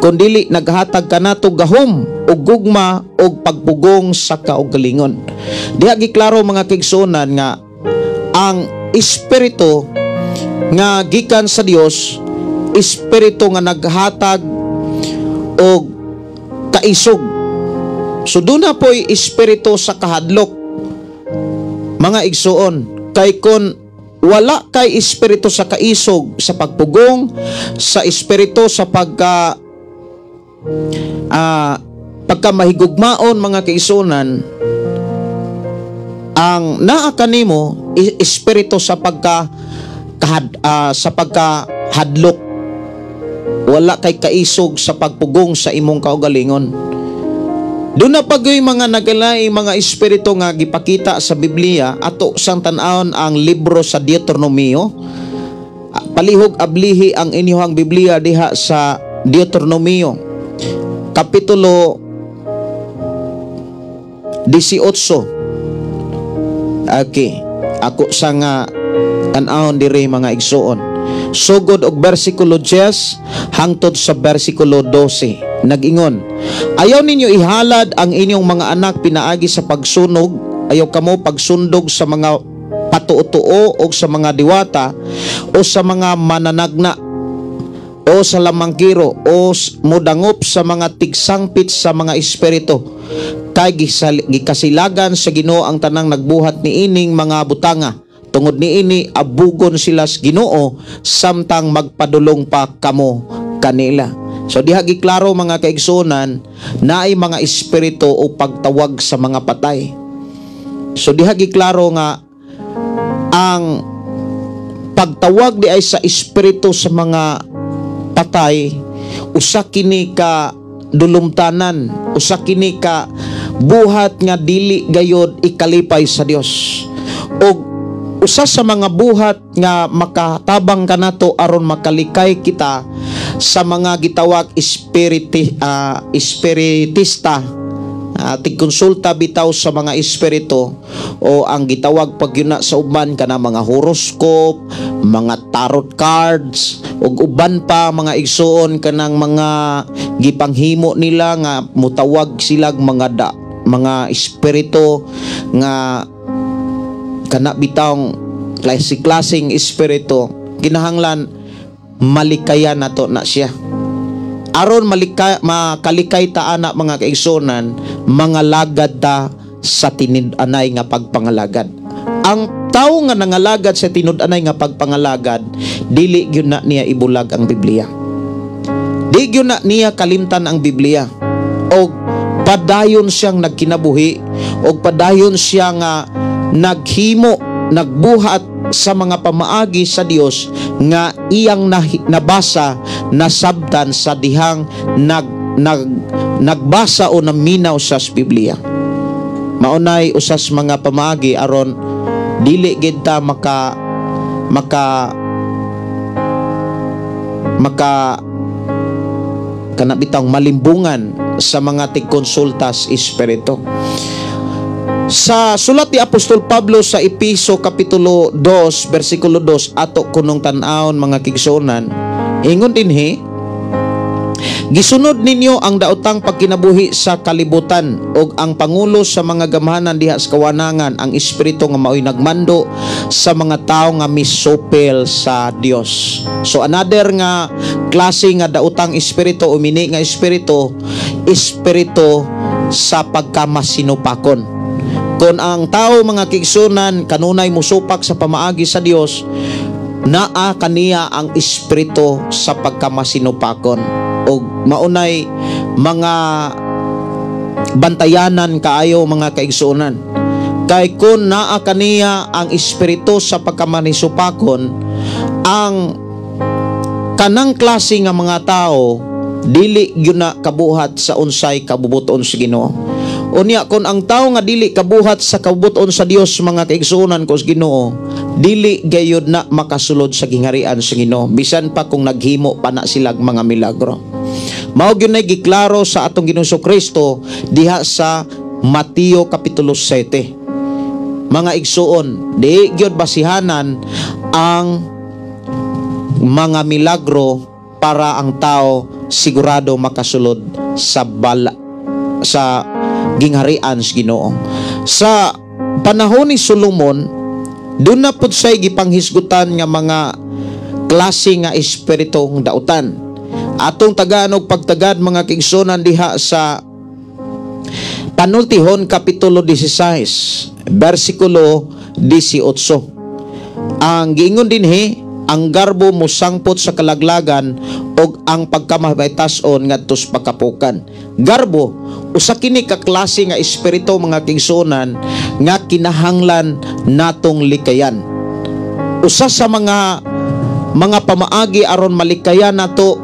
kundili naghatag kanato gahom ug gugma ug pagpugong sa kaugalingon. Diha giklaro, mga kaigsuonan, nga ang espiritu nga gikan sa Dios, espiritu nga naghatag og kaisog. So duna po'y espiritu sa kahadlok, mga igsuon, kay kon wala kay espiritu sa kaisog, sa pagpugong, sa espiritu sa pagka mahigugmaon, mga kaigsuonan, ang naa kanimo espiritu sa pagkahadlok, wala kay kaisog sa pagpugong sa imong kaugalingon. Duna pa gyud mga nagalaing mga espiritu nga gipakita sa Biblia. Ato sang tan-awon ang libro sa Deuteronomio. Palihog ablihi ang inyong Biblia diha sa Deuteronomio kapitulo 18. Okay, ako sa nga tan-awon diri, mga igsuon. Sugod og bersikulo 10 hangtod sa bersikulo 12. Nag-ingon, "Ayaw ninyo ihalad ang inyong mga anak pinaagi sa pagsunog, ayaw kamo pagsundog sa mga patuo-tuo o sa mga diwata o sa mga mananagna o sa lamangkiro o mudangop sa mga tigsangpit sa mga espiritu. Kay gikasilagan sa Ginoo ang tanang nagbuhat niining mga butanga. Tungod niini abugon sila sa Ginoo samtang magpadulong pa kamo kanila." So diha giklaro, mga kaigsuonan, naay mga espiritu o pagtawag sa mga patay. So diha giklaro nga ang pagtawag di ay sa espiritu sa mga patay, usa kini ka dulumtanan, usa kini ka buhat nga dili gayod ikalipay sa Dios. Og usa sa mga buhat nga makatabang kanato aron makalikay kita sa mga gitawag espiritista, tigkonsulta bitaw sa mga espiritu, o ang gitawag pagyuna sa uban kana mga horoscope, mga tarot cards ug uban pa, mga igsuon, kanang mga gipanghimo nila nga mutawag sila mga mga espiritu nga kana bitawng klase-klaseng espiritu, kinahanglan malikayan nato na siya. Aron makalikay ta ana, mga kaigsuonan, mangalagad ta sa tinud-anay nga pagpangalagad. Ang tawo nga nangalagad sa tinud-anay nga pagpangalagad, dili gyud na niya ibulag ang Biblia. Di gyud na niya kalimtan ang Biblia. Og padayon siyang nagkinabuhi og padayon siya nga naghimo, nagbuhat sa mga pamaagi sa Dios nga iyang nabasa, nasabtan sa dihang nag nag nagbasa o naminaw sa Biblia. Maunay usas mga pamaagi aron dili gid ta maka maka maka kana bitawng malimbungan sa mga tigkonsultas espiritu. Sa sulat ni Apostol Pablo sa Epeso kapitulo 2 bersikulo 2, ato kunong tan-awon, mga kaigsuonan. Ingon dinhi, "Gisunod ninyo ang daotang pagkinabuhi sa kalibutan ug ang pangulo sa mga gamhanan diha sa kawanangan, ang espiritu nga maoy nagmando sa mga tawo nga misupil sa Dios." So another nga klase nga daotang espiritu o mini nga espiritu, espiritu sa pagkamasinupakon. Kung ang tao, mga kaigsuonan, kanunay musupak sa pamaagi sa Dios, naa kaniya ang espiritu sa pagkamasinupakon og maunay mga bantayanan kaayo, mga kaigsuonan. Kay kung naa kaniya ang espiritu sa pagkamanisupakon, ang Kanang klase nga mga tao dili gyud na kabuhat sa unsay kabubuton sa Ginoo. Unya kon ang tao nga dili kabuhat sa kabubuton sa Dios, mga kaigsuonan ko sa Ginoo, dili gayud na makasulod sa gingharian sa Ginoo bisan pa kung naghimo pa na silag mga milagro. Mao gyud nay giklaro sa atong Ginoong Kristo diha sa Mateo kapitulo 7. Mga igsuon, di gyud basihanan ang mga milagro para ang tao sigurado makasulod sa bala sa gingharian sa Ginoo. Sa panahon ni Solomon, doon na pud say gipanghisgutan nga mga klase nga espiritong dautan. Atong tagaan og pagtagad, mga kaigsuonan, diha sa Panultihon kapitulo 16 bersikulo 18. Ang giingon dinhi, ang garbo mosangpot sa kalaglagan ug ang pagkamabaitas-on ngadto sa pagkapukan. Garbo, usa kini ka klase nga espiritu, mga kaigsuonan, nga kinahanglan natong likayan. Usa sa mga pamaagi aron malikayan nato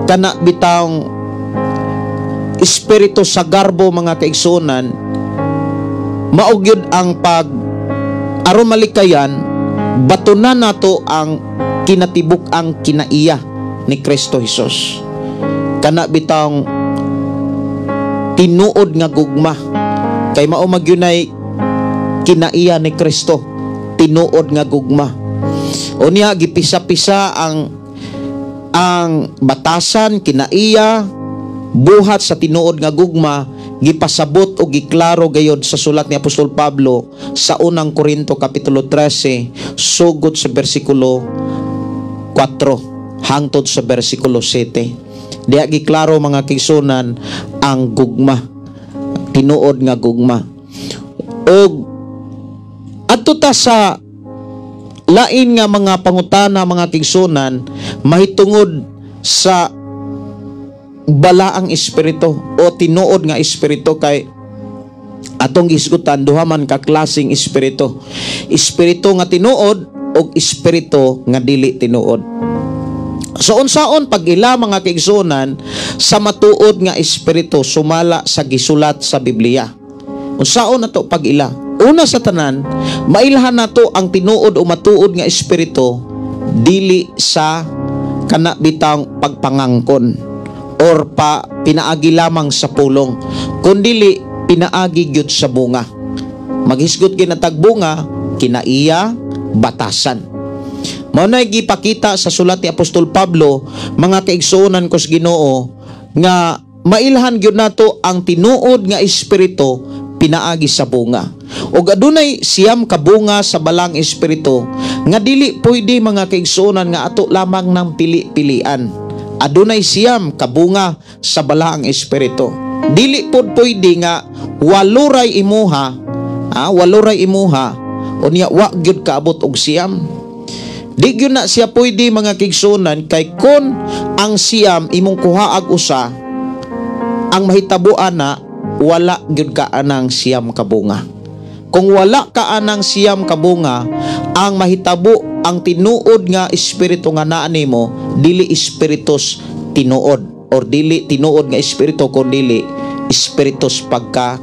kana bitawng espiritu sa garbo, mga kaigsuonan, mao gyud ang pag aron malikayan, batunan nato ang kinatibuk-ang kinaiya ni Kristo Jesus, kana bitawng tinuod nga gugma, kay mao magyunay kinaiya ni Kristo, tinuod nga gugma. Unya gipisa-pisa ang batasan, kinaiya, buhat sa tinuod nga gugma, gipasabot o giklaro gayod sa sulat ni Apostol Pablo sa Unang Korinto kapitulo 13 sugod sa bersikulo 4 hangtod sa bersikulo 7. Diha giklaro, mga kaigsuonan, ang gugma, tinuod nga gugma. Og adto ta sa lain nga mga pangutana, mga kaigsuonan, mahitungod sa balaang espiritu o tinuod nga espiritu, kay atong gisgutan duha man ka klaseng espiritu: espiritu nga tinuod o espiritu nga dili tinuod. So unsaon pag-ila, mga kaigsuonan, sa matuod nga espiritu sumala sa gisulat sa Biblia? Unsaon nato pag-ila? Una sa tanan, mailhan nato ang tinuod o matuod nga espiritu dili sa kana bitang pagpangangkon or pa pinaagi lamang sa pulong, kundili pinaagi gyud sa bunga. Maghisgot kinatag bunga, kinaiya, batasan. Mao na gipakita sa sulat ni Apostol Pablo, mga kaigsuonan ko sa Ginoo, nga mailhan gyud nato ang tinuod nga espiritu pinaagi sa bunga. Ug adunay 9 ka bunga sa balaang espiritu nga dili pwede, mga kaigsuonan, nga ato lamang ng pili-pilian. Adunay 9 ka bunga sa balaang espiritu. Dili pod pwede nga 8 ray imuha, 8 ray imuha, unya wa gyud kaabot og 9. Di gyud na siya pwede, mga kaigsuonan, kay kon ang 9 imong kuhaag usa, ang mahitabuan na wala gyud ka anang 9 ka bunga. Kung wala ka anang 9 ka bunga, ang mahitabo, ang tinuod nga espiritu nga naa nimo dili espiritus tinuod or dili tinuod nga espiritu, kun dili espiritus pagka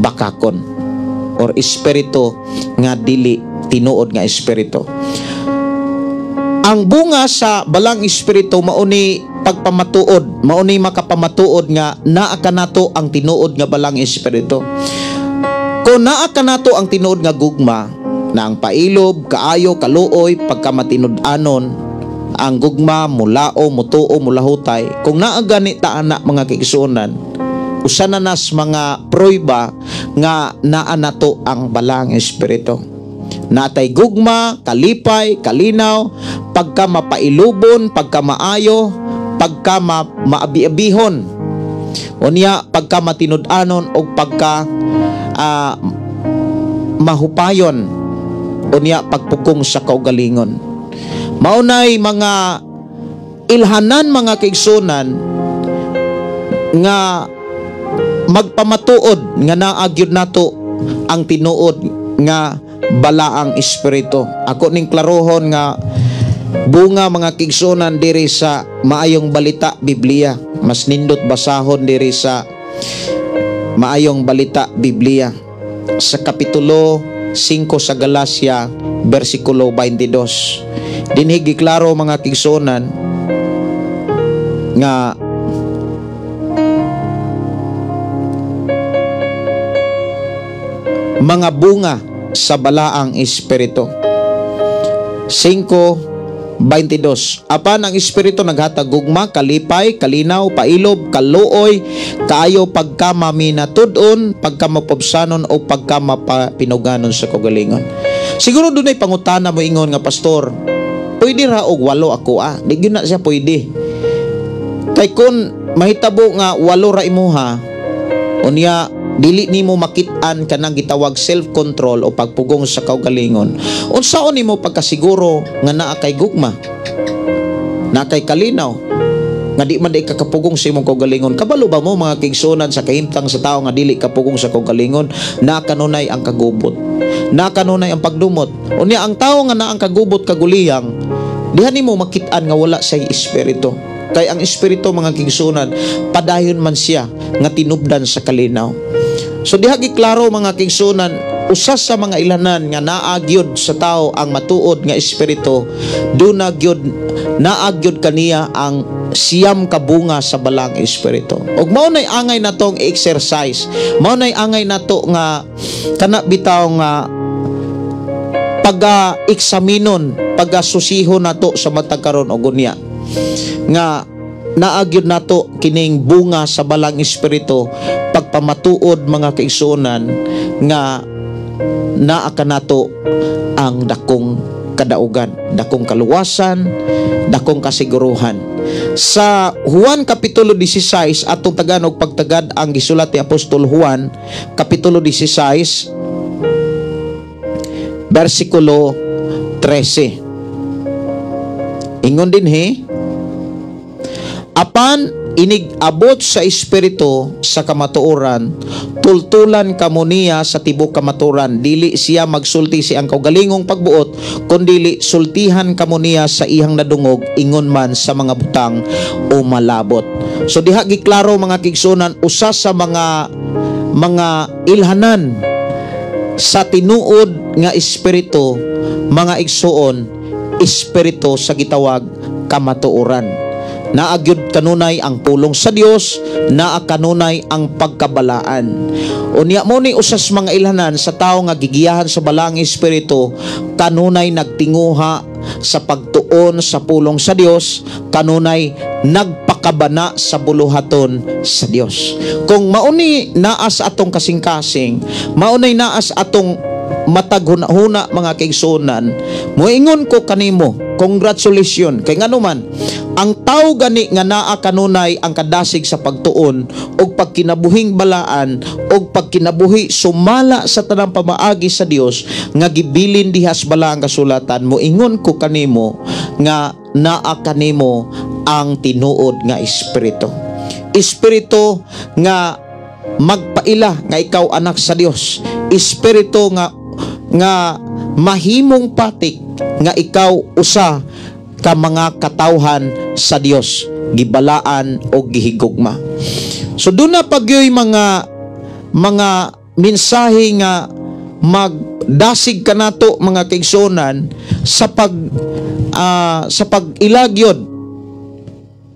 bakakon or espiritu nga dili tinuod nga espiritu. Ang bunga sa balaang espiritu mao ni pagpamatuod, mao ni makapamatuod nga naa kanato ang tinuod nga balaang espiritu. Kung naa kanato ang tinuod nga gugma, na ang pailob, kaayo, kaluoy, pagkamatinud-anon, ang gugma mulao, mutuo, mulahutay. Kung naa gani ta ana, mga kaigsuonan, usa na nas mga prueba nga naa nato ang balaang espiritu. Natay gugma, kalipay, kalinaw, pagka mapailubon, pagka maayo, pagka maabi-abihon. Unya pagka matinud-anon og pagka mahupayon. Unya pagpugong sa kaugalingon. Maunay mga ilhanan, mga kaigsuonan, nga magpamatuod nga naa gyud nato ang tinuod nga balaang espiritu. Ako ning klarohon nga Bunga, mga kaigsuonan, diri sa Maayong Balita Biblia. Mas nindot basahon diri sa Maayong Balita Biblia sa Kapitulo 5 sa Galacia, versikulo 22. Dinhi giklaro, mga kaigsuonan, nga mga bunga sa Balaang Espiritu. 5:22. Apan ang Espiritu naghatag gugma, kalipay, kalinaw, pailob, kaluoy, kaayo, pagkamaminatud-on, pagkamapubsanon o pagkamapinuganon sa kaugalingon. Siguro dunay pangutana mo ingon nga, "Pastor, pwede ra og 8 ako ah?" Di gyud na siya pwede. Kay kung mahitabo nga 8 ra imuha, unya dili nimo makit-an kanang gitawag self-control o pagpugong sa kaugalingon, unsaon nimo pagkasiguro nga naa kay gugma, naa kay kalinaw, nga di man di ka kapugong sa imong kaugalingon? Kabalo ba mo, mga kaigsuonan, sa kahimtang sa tao nga dili kapugong sa kaugalingon, naa kanunay ang kagubot, naa kanunay ang pagdumot? Unya ang tao nga naa ang kagubot, kaguliyang, diha nimo makit-an nga wala say espiritu. Kay ang espiritu, mga kaigsuonan, padayon man siya nga tinubdan sa kalinaw. So diha giklaro, mga kaigsuonan, usa sa mga ilanan nga naa gyud sa tao ang matuod nga espiritu, duna gyud, naa gyud kaniya ang 9 ka bunga sa Balaang Espiritu. Ug mao nay angay natong exercise. Mao nay angay nato nga kana bitaw nga pag-eksaminon, pagasusiho nato sa matag karon og unya nga naa gyud nato kining bunga sa Balaang Espiritu, pagpamatuod, mga kaigsuonan, nga naa kanato ang dakong kadaugan, dakong kaluwasan, dakong kasiguruhan. Sa Juan Kapitulo 16, atong tagan og pagtagad ang gisulat ni Apostol Juan, Kapitulo 16, versikulo 13. Ingon dinhi, "Apan inig-abot sa Espiritu sa kamatuoran, tultulan kamo niya sa tibok kamatuoran. Dili siya magsulti sa iyang kaugalingong pagbuot, kundili sultihan kamo niya sa iyang nadungog, ingon man sa mga butang o malabot." So diha giklaro, mga kaigsuonan, usa sa mga ilhanan sa tinuod nga espiritu, mga igsuon, espiritu sa gitawag kamatuoran. Naa gyud kanunay ang pulong sa Dios, naa kanunay ang pagkabalaan. Unya mo ni usas mga ilhanan sa tao nga gigiyahan sa Balaang Espiritu, kanunay nagtinguha sa pagtuon sa pulong sa Dios, kanunay nagpakabana sa buluhaton sa Dios. Kung mauni naa sa atong kasing-kasing, maunay naa sa atong matag huna-huna, mga kaigsuonan, moingon ko kanimo, congratulations. Kay ngano man, ang tao gani nga naa kanunay ang kadasig sa pagtuon og pagkinabuhing balaan og pagkinabuhi sumala sa tanang pamaagi sa Dios nga gibilin diha sa Balaang Kasulatan, moingon ko kanimo nga naa kanimo ang tinuod nga espiritu. Espiritu nga magpaila nga ikaw anak sa Dios. Espiritu nga mahimong patik nga ikaw usa ka mga katawhan sa Dios, gibalaan o gihigugma. So duna pagyoy mga mensahe nga magdasig kanato, mga kaigsuonan, sa pag-ilagyod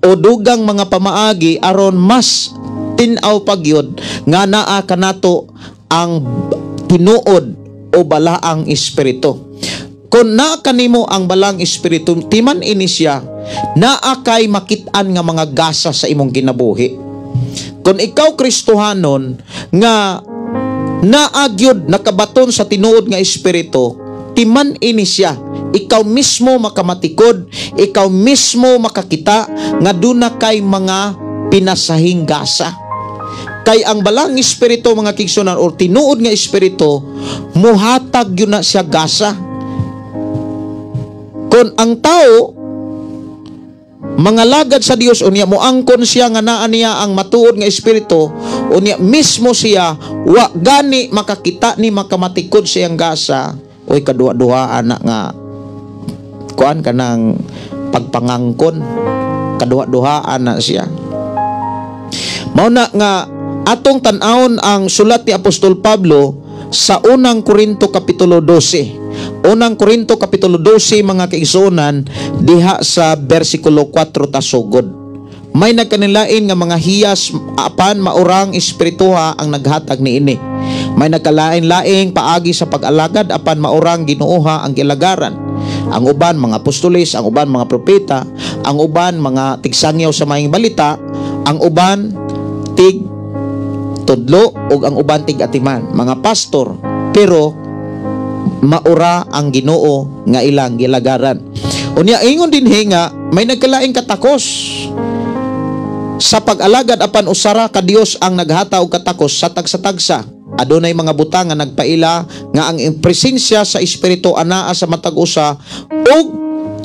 o dugang mga pamaagi aron mas tin-aw pagyod nga naa kanato ang tinuod o Balaang Espiritu. Kung naa kanimo ang Balaang Espiritu, timan ini siya, naa kay makit-an nga mga gasa sa imong kinabuhi. Kung ikaw Kristohanon nga naa gyud nakabaton sa tinuod nga espiritu, timan ini siya, ikaw mismo makamatikod, ikaw mismo makakita nga duna kay mga pinasahing gasa. Kay ang Balaang Espiritu, mga kaigsuonan, or tinuod nga espiritu, muhatag yun na siya gasa. Kung ang tao mga lagad sa Dios, unya moangkon siya nga naa niya ang matuod nga espiritu, unya mismo siya wa gani makakita ni makamatikod siyang gasa, oy, kadua-duha ana nga kuan kanang pagpangangkon, kaduha-duhaan na siya. Mao na nga atong tan-awon ang sulat ni Apostol Pablo sa Unang Korinto kapitulo 12. Unang Korinto kapitulo 12, mga kaigsuonan, diha sa bersikulo 4 tasugod. May nagkanilain nga mga hiyas, apan maurang espirituha ang naghatag niini. May nagkalain-laing paagi sa pag-alagad, apan maurang Ginooha ang gilagaran. Ang uban mga apostoles, ang uban mga propeta, ang uban mga tigsangyaw sa maayong balita, ang uban tig tudlo ug ang uban tig atiman, mga pastor, pero maura ang Ginoo nga ilang gilagaran. Unya ingon dinhi nga may nagkalaing katakos sa pag-alagad, apan usara ka Dios ang naghata og katakos sa tagsa-tagsa. Adunay mga butang nga nagpaila nga ang presensya sa Espiritu anaa sa matag usa ug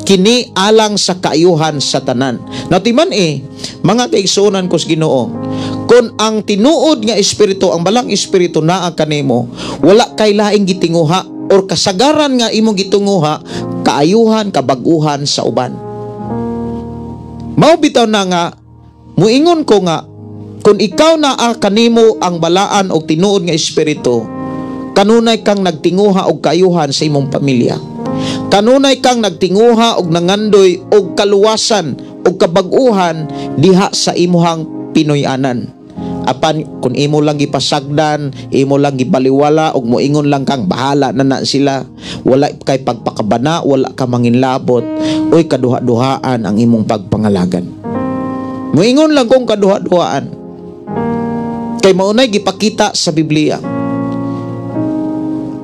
kini alang sa kaayuhan sa tanan. Natiman eh, mga kaigsuonan ko sa Ginoo, kung ang tinuod nga espiritu, ang balang espiritu naa kanimo, wala kay laing gitinguha or kasagaran nga imong gitunguha kaayuhan, kabaguhan sa uban. Mao bitaw na nga muingon ko nga kung ikaw naa kanimo ang balaan og tinuod nga espiritu, kanunay kang nagtinguha og kaayuhan sa imong pamilya. Kanunay kang nagtinguha og nangandoy og kaluwasan og kabag-uhan diha sa imuhang Pinoy-anan. Apan kung imo lang gipasagdan, imo lang gibaliwala og moingon lang kang bahala na na sila, wala kay pagpakabana, wala ka manginlabot, uy, kaduha-duhaan ang imong pagpangalagan. Moingon lang kung kaduha-duhaan. Kay maunay gipakita sa Biblia.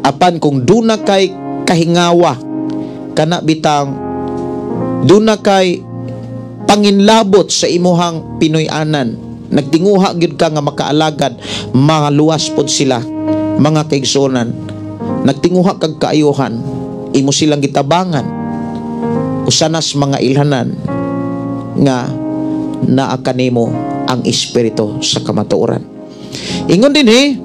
Apan kung duna kay kahingawa, kana bitang duna kay panginlabot sa imuhang Pinoy-anan, nagtinguha gyud ka nga makaalagad, maluwas pod sila, mga kaigsuonan. Nagtinguha kag kaayuhan, imo silang gitabangan, usanas mga ilhanan nga naa kanimo ang espiritu sa kamatuoran. Ingon dinhi,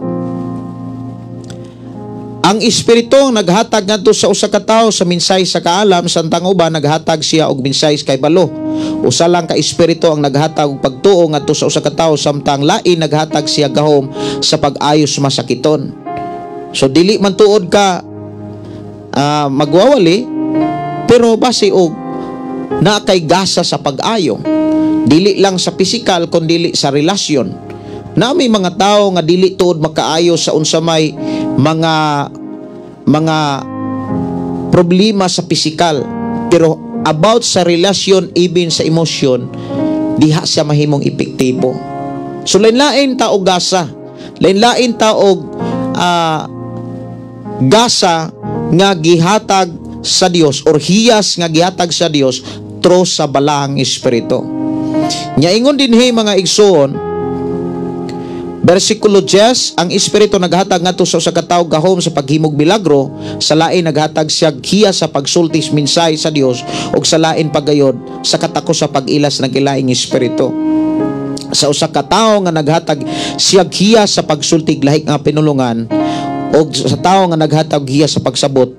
ang espiritu ang naghatag ngadto sa usa ka tawo sa minsay sa kaalam, samtang uban naghatag siya og minsay kay balo. Usa lang ka espiritu ang naghatag og pagtuo ngadto sa usa ka tawo, samtang lain naghatag siya gahom sa pag-ayos masakiton. So dili man tuod ka magwawali, pero base og naa kay gasa sa pag-ayo. Dili lang sa pisikal kundi sa relasyon. Na may mga tao nga dili tuod makaayo sa unsa may mga problema sa pisikal, pero about sa relasyon, even sa emosyon, diha siya mahimong epektibo. So lain-lain ta og gasa, lain-lain ta og gasa nga gihatag sa Dios or hiyas nga gihatag sa Dios through sa balaang espiritu. Nya ingon dinhi, mga igsoon, versikulo 10, ang espiritu naghatag ngadto sa usa ka tawo gahom sa paghimog milagro, sa lain naghatag siya hiya sa pagsultis minsay sa Dios, ug sa lain pagayod sa katakos sa pag-ilas ng ilaing espiritu. Sa usa ka tawo nga naghatag siya hiya sa pagsultig lahi nga pinulungan, ug sa tawo nga naghatag hiya sa pagsabot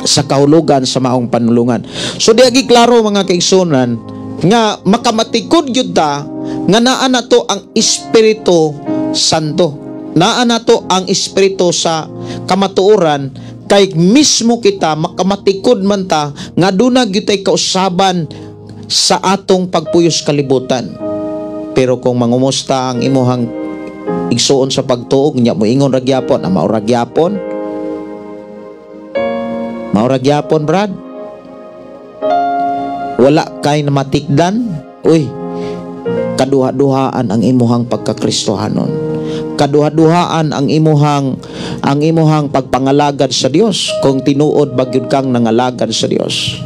sa kahulugan sa maong panulungan. So diagi klaro, mga kaigsuonan, nga makamatikod gyud ta nga naa na to ang Espiritu Santo. Naa na to ang Espiritu sa kamatuoran, kay mismo kita makamatikod man ta nga duna gyud tay kausaban sa atong pagpuyos kalibutan. Pero kung mangumusta ang imuhang igsuon sa pagtuo, nya moingon ra gyapon, ah, mao ra gyapon. Mao ra gyapon, Brad. Wala kay namatikdan. Uy, kaduha-duhaan ang imuhang pagkakristohanon. Kaduha-duhaan ang imuhang pagpangalagad sa Dios kung tinuod ba gyud kang nangalagad sa Dios.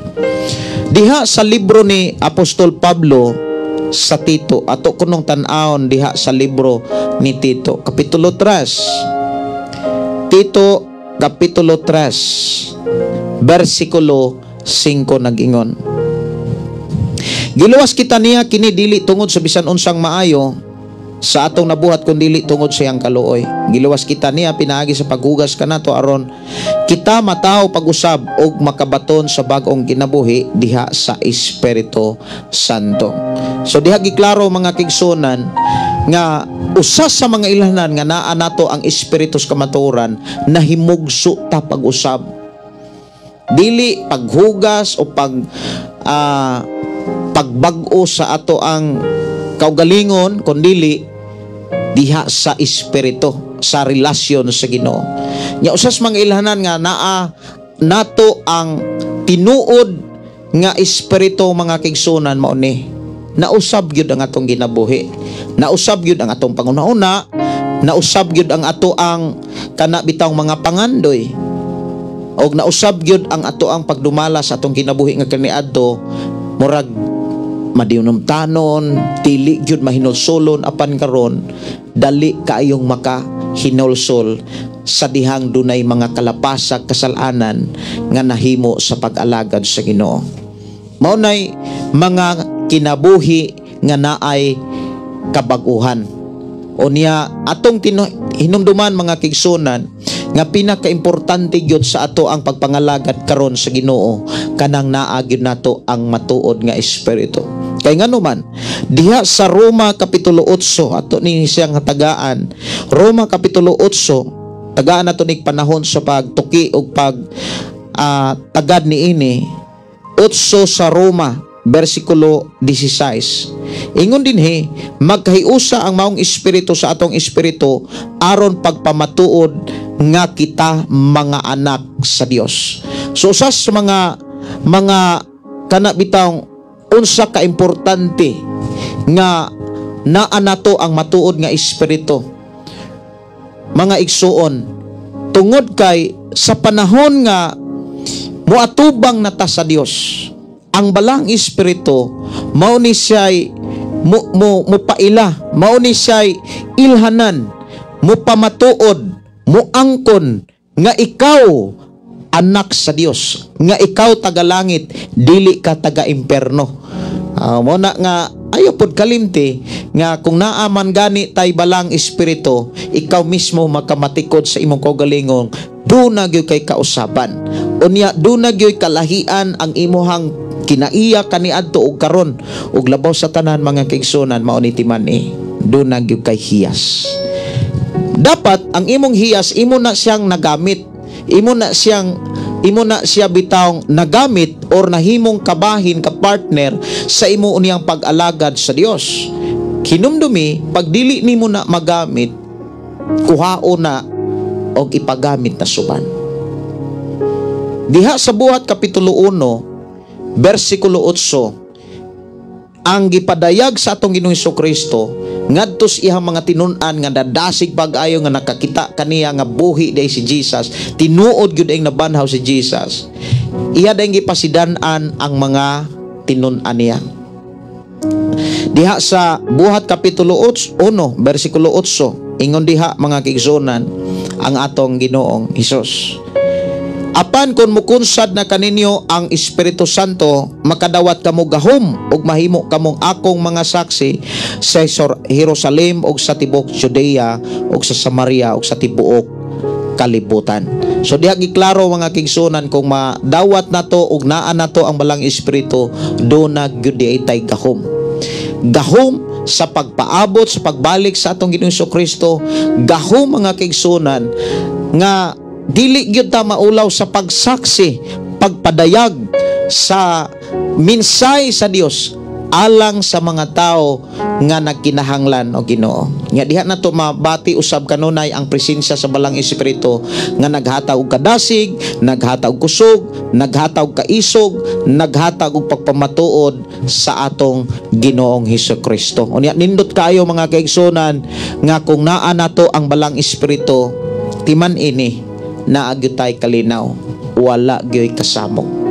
Diha sa libro ni Apostol Pablo sa Tito, ato kunong tan-awon diha sa libro ni Tito, kapitulo 3. Tito kapitulo 3, versikulo 5 nag-ingon. Giluwas kita niya kini dili tungod sa bisan unsang maayo Sa atong nabuhat kun dili tungod sa iyang kaluoy. Giluwas kita niya pinaagi sa paghugas kanato aron kita matawo pag-usab og makabaton sa bag-ong kinabuhi diha sa Espiritu Santo. So diha giklaro, mga kigsunan, nga usa sa mga ilhanan nga naa nato ang Espiritu sa kamatuoran, nahimugso ta pag-usab, dili paghugas o pagbag-o sa ato ang kaugalingon, kundili diha sa espiritu, sa relasyon sa Ginoo. Nya usas mga ilhanan nga naa nato ang tinuod nga espiritu, mga kigsunan, mao ni nausab gyud ang atong ginabuhi, nausab gyud ang atong panguna-una, nausab gyud ang ato ang kana bitawng mga pangandoy, og nausab gyud ang ato ang pagdumala sa atong kinabuhi nga kaniadto murag madinumtanon, dili gyud mahinulsolon, apan karon dali kaayong makahinulsol sa dihang dunay mga kalapasag kasalanan nga nahimo sa pag-alagad sa Ginoo. Mao nay mga kinabuhi nga naay kabag-uhan. Unya atong hinumduman, mga kigsunan, nga pinakaimportante gyud sa ato ang pagpangalagad karon sa Ginoo kanang naa gyud nato ang matuod nga espiritu. Kay ngano man, diha sa Roma kapitulo 8, ato ni siyang tagaan. Roma kapitulo 8, tagaan nato ni panahon sa pagtuki og pag tagad niini. 8 sa Roma, versikulo 16. Ingon dinhi, "Magkahiusa ang maong espiritu sa atong espiritu aron pagpamatuod nga kita mga anak sa Dios." So usas sa mga kana bitawng unsa ka importante nga naa nato ang matuod nga espiritu, mga igsuon, tungod kay sa panahon nga moatubang na ta sa Dios, ang balang espiritu mao ni siya'y mo, mo, mopaila, mao ni siya'y ilhanan, mo pamatuod, mo angkon nga ikaw anak sa Dios, nga ikaw taga-langit, dili ka taga-imperno. Mo na nga ayo pod kalimti nga kung naa man gani tay balang espiritu, ikaw mismo makamatikod sa imong kaugalingon, duna gyud kay kausaban. Unya duna gyud kalahian ang imuhang kinaiya kaniadto og karon. Ug labaw sa tanan, mga kaigsunan, mao ni timan-i, duna gyud kay hiyas. Dapat ang imong hiyas, imo na siyang nagamit, imo na siya bitawng nagamit or nahimong kabahin, ka partner sa imo unyang pag-alagad sa Dios. Hinumdumi, pag dili nimo na magamit, kuhao na og ipagamit na suban. Diha sa Buhat kapitulo 1 bersikulo 8, ang gipadayag sa atong Ginoong Kristo ngadto sa iyang mga tinun-an nga dadasig pag-ayo nga nakakita kaniya nga buhi day si Jesus, tinuod gyud ang nabanhaw si Jesus. Iya day gipasidan-an ang mga tinun-an niya. Diha sa Buhat kapitulo 8, 1 bersikulo 8, ingon diha, mga kaigsunan, ang atong Ginoong Hesus, "Apan kung mukunsad na kaninyo ang Espiritu Santo, makadawat kamo gahom ug mahimo kamong akong mga saksi sa Jerusalem ug sa tibuok Judea ug sa Samaria ug sa tibuok kalibutan." So diha giklaro, mga kigsunan, kung madawat nato ug naa nato ang balang espiritu, duna gyud di tay gahom. Gahom sa pagpaabot sa pagbalik sa atong Ginoong Kristo, gahom, mga kaigsunan, nga dili gyud ta maulaw sa pagsaksi, pagpadayag sa minsay sa Dios alang sa mga tao nga nagkinahanglan og Ginoo. Nga diha nato mabati usab kanunay ang presensya sa balang espiritu nga naghatag og kadasig, naghatag og kusog, naghatag og kaisog, naghatag og pagpamatuod sa atong Ginoong Hesus Kristo. Unya nindot kaayo, mga kaigsunan, nga kung naa nato ang balang espiritu, timan ini, naa gyud tay kalinaw, wala gyud kasamok.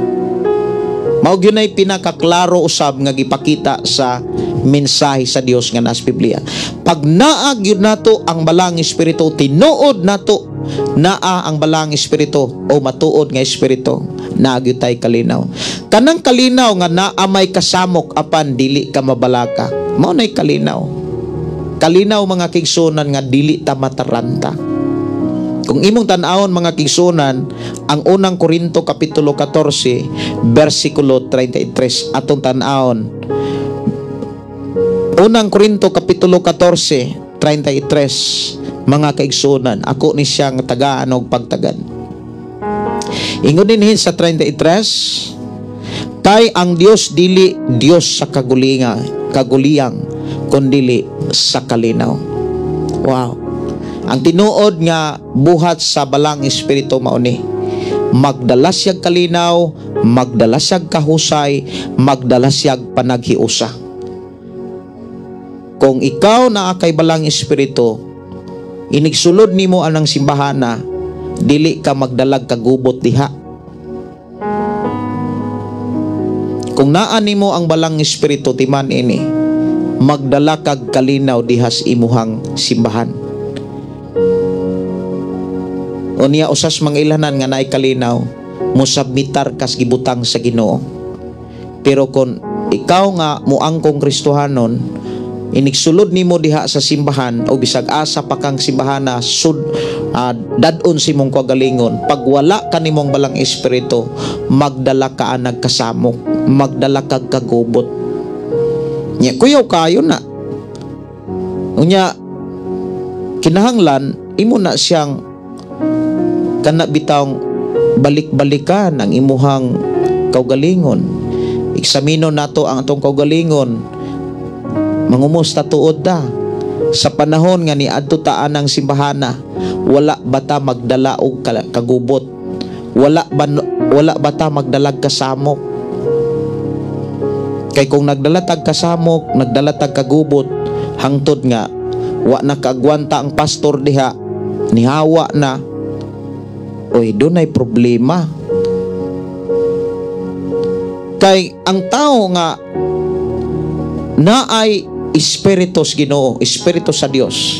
Mao gyud nay pinakaklaro usab nga gipakita sa mensahe sa Dios nga nasa Biblia. Pag naa gyud nato ang balang espiritu, tinuod nato naa ang balang espiritu o matuod nga espiritu, naa gyud tay kalinaw. Kanang kalinaw nga naa may kasamok apan dili ka mabalaka, mao nay kalinaw. Kalinaw, mga kaigsuonan, nga dili ta mataranta. Kung imong tan-awon, mga kaigsuonan, ang Unang Korinto kapitulo 14 bersikulo 33, atong tan-awon. Unang Korinto kapitulo 14 33, mga kaigsuonan, ako ni siyang tagaan og pagtagad. Ingon dinhi sa 33, "Kay ang Dios dili Dios sa kagulinga, kaguliyang, kundili sa kalinaw." Wow. Ang tinuod nga buhat sa Balaang Espiritu mao ni magdala siyag kalinaw, magdala siyag kahusay, magdala siyag panaghiusa. Kung ikaw naa kay Balaang Espiritu, inigsulod nimo anang simbahana, dili ka magdalag kagubot diha. Kung naa nimo ang Balaang Espiritu, timan ini, magdala kag kalinaw dihas imuhang simbahan. Unya usas mga ilanan nga naay kalinaw, mosubmitar kas gibutang sa Ginoo. Pero kung ikaw nga moangkong Kristohanon, inigsulod nimo diha sa simbahan o bisag asa pa kang simbahana sud dad-on si mong kagalingon, pag wala ka nimong Balang Espiritu, magdala ka anag kasamok, magdala kag kagubot. Nya kuyaw kayo na. Unya kinahanglan imo na siyang kana bitawng balik-balikan ang imuhang kaugalingon. Eksamino nato ang atong kaugalingon. Mangumusta tuod ta sa panahon nga niadto ta anang simbahana, wala ba ta magdala og kagubot? Wala ba ta magdalag kasamok? Kay kung nagdala tag kasamok, nagdala tag kagubot, hangtod nga wa na kaagwanta ang pastor diha, nihawa na, oy, dunay problema. Kay ang tao nga naay espiritu sa Ginoo, espiritu sa Dios.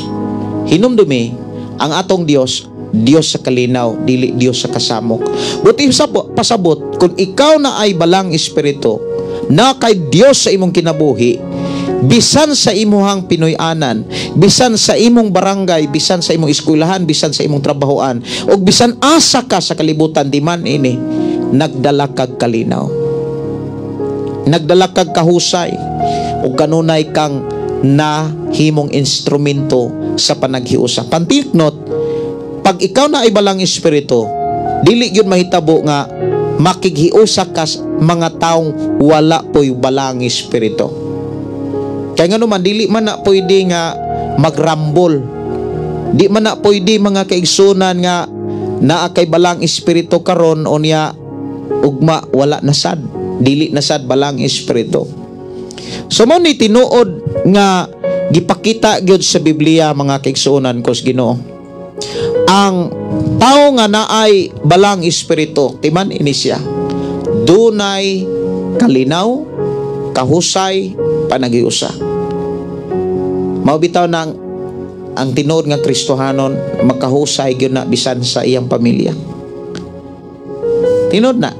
Hinumdumi, ang atong Dios, Dios sa kalinaw, dili Dios sa kasamok. Buti sa pasabot, kung ikaw na ay Balang Espiritu, na kay Dios sa imong kinabuhi, bisan sa imuhang Pinoy-anan, bisan sa imong barangay, bisan sa imong eskwelahan, bisan sa imong trabahoan, ug bisan asa ka sa kalibutan, di man ini, nagdala kag kalinaw. Nagdala kag kahusay, ug kanunay kang nahimong instrumento sa panaghiusa. Pantiknot, pag ikaw na ay Balang Espiritu, dili gyud mahitabo nga makighiusa ka sa mga taong wala po'y Balang Espiritu. Kaya nga naman, dili man na pwede nga magrambol. Di man na pwede, mga kaigsunan, nga naa kay Balang Espiritu karon, unya ugma wala na sad. Dili na sad Balang Espiritu. So mo ni tinuod nga gipakita gyud sa Biblia, mga kaigsuonan ko sa Ginoo. Ang tao nga naay Balang Espiritu, timan ini siya, dunay kalinaw, kahusay, panaghiusa. Mao bitaw nang ang tinuod nga Kristohanon makahusay gyud na bisan sa iyang pamilya. Tinuod na.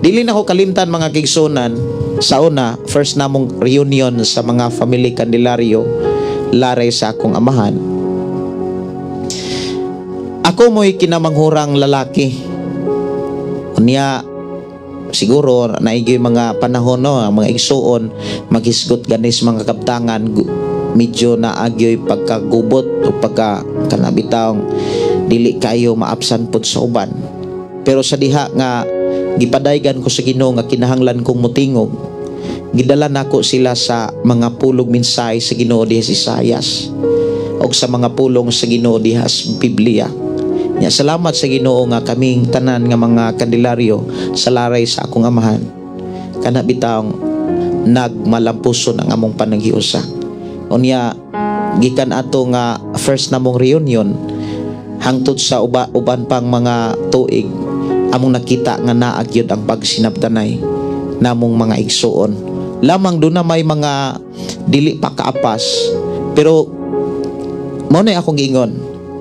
Dili na ko kalimtan, mga kaigsuonan, sa una, first namong reunion sa mga family Candelario, laray sa akong amahan. Ako mo'y kinamanghurang lalaki. Unya, siguro naigay mga panahon, no, ang mga igsuon maghisgot ganis mga kaptangan, medyo naagyoy pagkagubot o pagka kanabitawng dili kayo maabsan pod sa uban. Pero sa diha nga gipadaygan ko sa Ginoo nga kinahanglan kong mutingog, gidala nako sila sa mga pulong mensahe sa Ginoo diha sa Isayas o sa mga pulong sa Ginoo diha sa Biblia. Nya salamat sa Ginoo nga kaming tanan nga mga Kandelaryo sa laray sa akong amahan, kana bitawng nagmalampuson ang among panaghiusa. Unya gikan ato nga first namong reunion hangtod sa uban pang mga tuig, among nakita nga naa gyud ang pagsinabtanay namong mga igsuon. Lamang doon na may mga dili pa kaapas, pero mao na akong giingon,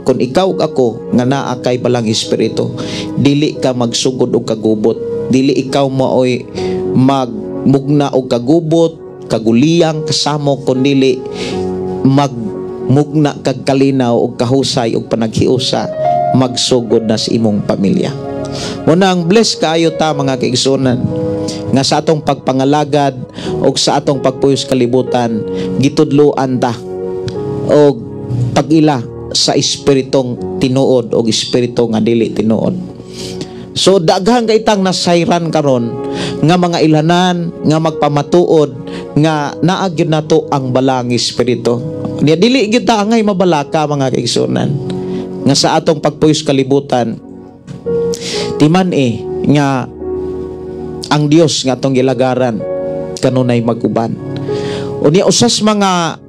kung ikaw ug ako nga naa kay Balang Espiritu, dili ka magsugod og kagubot, dili ikaw maoy magmugna og kagubot, kaguliyang, kasamok, kun dili magmugna kag kalinaw og kahusay og panaghiusa magsugod na sa imong pamilya. Munang bless kaayo ta mga kaigsunan nga sa atong pagpangalagad og sa atong pagpuyos kalibutan gitudloan ta og pag-ila sa espiritong tinuod og espiritu nga dili tinuod. So daghan kay tang nasayran karon nga mga ilanan nga magpamatuod nga naa gyud nato ang balang espiritu. Niya dili gyud ta angay mabalaka mga kaigsunan nga sa atong pagpuyos kalibutan timan nga ang Dios nga atong gilagaran kanunay maguban. Unya usas mga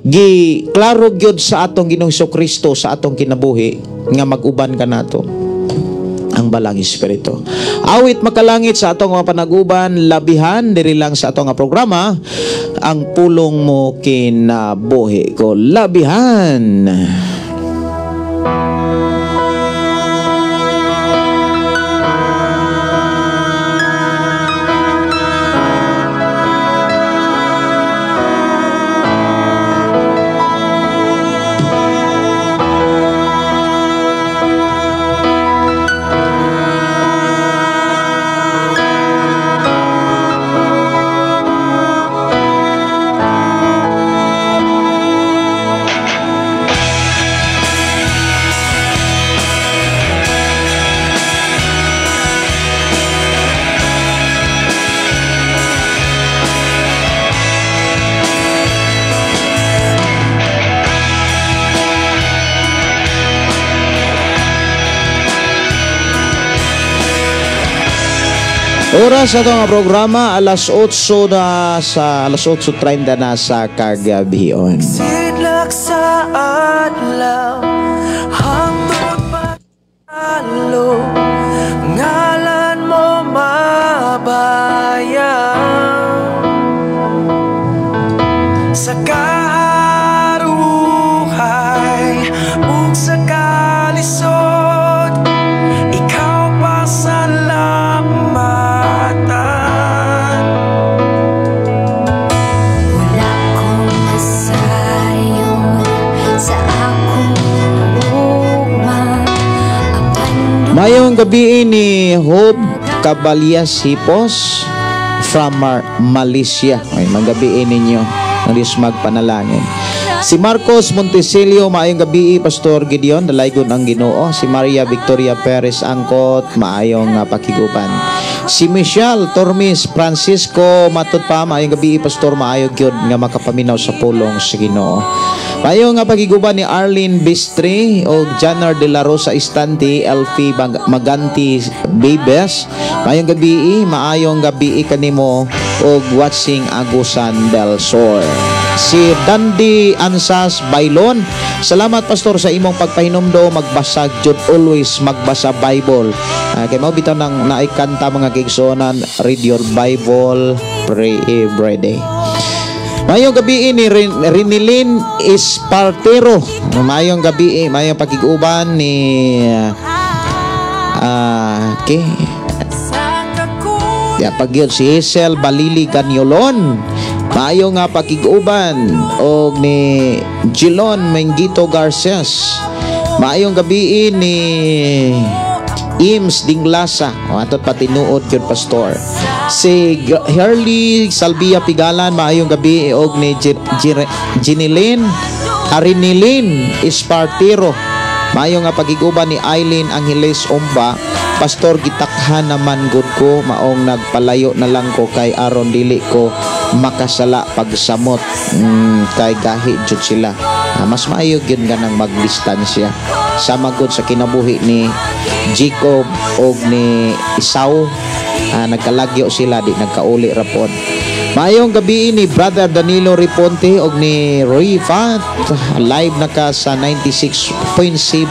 gi klaro gyud sa atong Ginoong Kristo sa atong kinabuhi nga mag-uban kanato ang balang espiritu. Awit makalangit sa atong mga panaguban, labihan diri lang sa atong programa ang pulong mo kinabuhi ko. Labihan. Oras sa itong programa, alas 8 na sa alas 8:30 na sa kagabion. Sidlak sa adlaw, hangtod pagtalo, ngalan mo mabayang. Sa kaharuhay ug sa kalisod, ikaw pasalamatan. Wala kong masayon sa akong ugma. Mayong gabi ni Hope Cabalias Hipos from Malaysia. Ay, magabi ninyo. Ang Diyos magpanalangin. Si Marcos Montesilio, maayong gabi, Pastor Gideon, dalaygon ang Ginoo. Si Maria Victoria Perez Angkot, maayong pakiguban. Si Michelle Tormes Francisco matud pa, maayong gabi, Pastor, maayo gyud nga makapaminaw sa pulong sa Ginoo. Maayong nga pakiguban ni Arlene Bistri o Janer de la Rosa Estante, Elfie Maganti Babes. Maayong gabi, maayong gabi kanimo og watching Agusan del Sur. Si Dandy Ansas Bailon, salamat Pastor sa imong pagpahinumdo, magbasa jud, always magbasa Bible. Kay mao bitaw nang naikanta mga kaigsuonan, read your Bible, pray every day. Mayong gabi ni Rinilin Espartero. Mayong gabi, mayong pakiguban ni okay. Ya pagyud si Hazel Balili Ganyolon. Maayo nga pakiguban og ni Gilon Mengito Garces. Maayong gabi ni Ims Dinglasa. O atot patinuod gyud Pastor. Si Harley Salvia Pigalan, maayong gabi og ni Ginilin Arinilin Espartero. Maayo nga pagiguban ni Eileen Angeles Omba. Pastor, gitakhan naman gud ko, maong nagpalayo na lang ko kay aron dili ko makasala pagsamot. Kay gahi jud sila. Mas maayo gyud nga nang magdistansya. Sama gud sa kinabuhi ni Jacob og ni Esau. Nagkalagyo sila, di nagkauli ra pod. Maayong gabi ni Brother Danilo Riponte og ni Rifat. Live na ka sa 96.7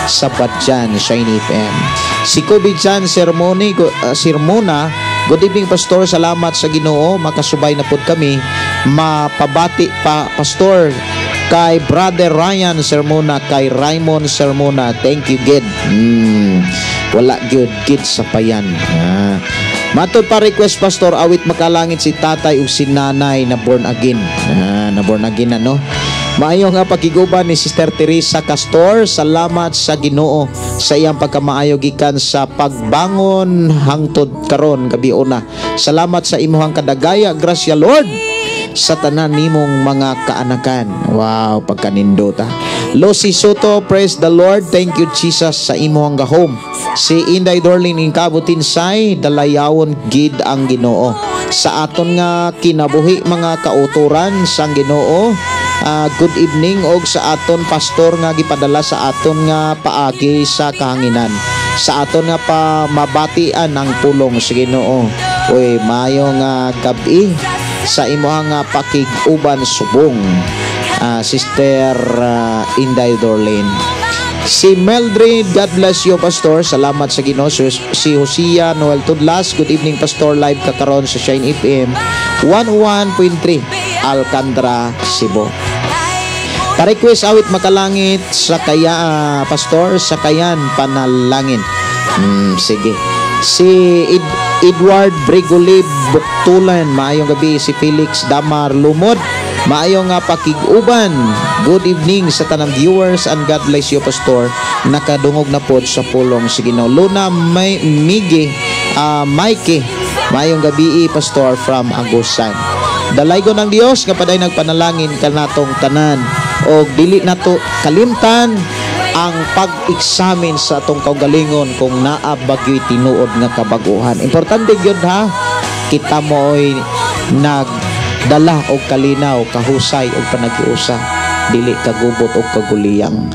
sa Batjan, Shine FM. Si Kobe Jan Sermona, good evening Pastor, salamat sa Ginoo, makasubay na pod kami. Mapabati pa Pastor kay Brother Ryan Sermona, kay Raymond Sermona. Thank you, Gid. Wala gyud gid sa payan. Matod pa request, Pastor, awit makalangit si tatay ug si nanay na born again. Ah, na born again na, no? Maayo nga pakiguban ni Sister Teresa Castor. Salamat sa Ginoo sa iyang pagkamaayo gikan sa pagbangon hangtod karon gabiuna. Salamat sa imuhang kadagaya, grasya Lord, sa tanan nimong mga kaanakan. Wow, pagkanindota. Lucy Soto, praise the Lord. Thank you, Jesus, sa imuhang gahom. Si Inday Dorlin in Kabutinsay, dalayawon gid ang Ginoo. Sa aton nga kinabuhi mga kauturan sang Ginoo, good evening og sa aton pastor nga gipadala sa aton nga paagi sa kahanginan. Sa aton nga pamabatian ang pulong sa Ginoo. Uy, maayo nga gabi sa imuhang nga pakig-uban subong, Sister Inday Dorlin. Si Meldred, God bless you, Pastor. Salamat sa Ginoo. Si Hosea Noel Tudlas, good evening, Pastor. Live kakaron sa Shine FM 101.3 Alcantara, Cebu. Pa-request awit makalangit sa kaya, Pastor, sa kayan panalangin. Sige. Si Edward Brigoli Buktulan, maayong gabi. Si Felix Damar Lumod, maayong nga pakig-uban. Good evening sa tanang viewers and God bless you, Pastor. Nakadungog na pod sa pulong sa Ginoo. Luna May Migi, Mikey, maayong gabi, Pastor, from Agusan. Dalaygon ng Dios nga paday nagpanalangin kanatong tanan og dili nato kalimtan ang pag-examine sa atong kaugalingon kung naa bagyo'y tinuod nga kabaguhan. Importante gyud ha, kita mo'y nagdala og kalinaw, kahusay og panaghiusa, dili kagubot og kaguliyang.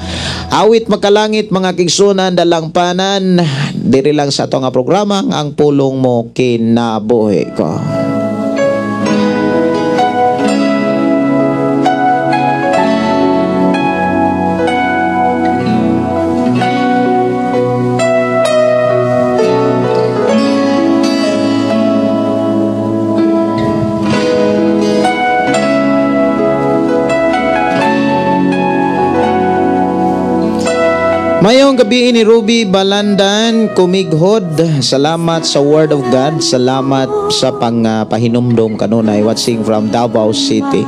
Awit makalangit mga kigsunan, dalangpanan, diri lang sa ato nga programa ang pulong mo kinabuhi ko. Mayong gabi ni Ruby Balandan Kumighod. Salamat sa Word of God. Salamat sa pangpahinumdom kanunay, watching from Davao City.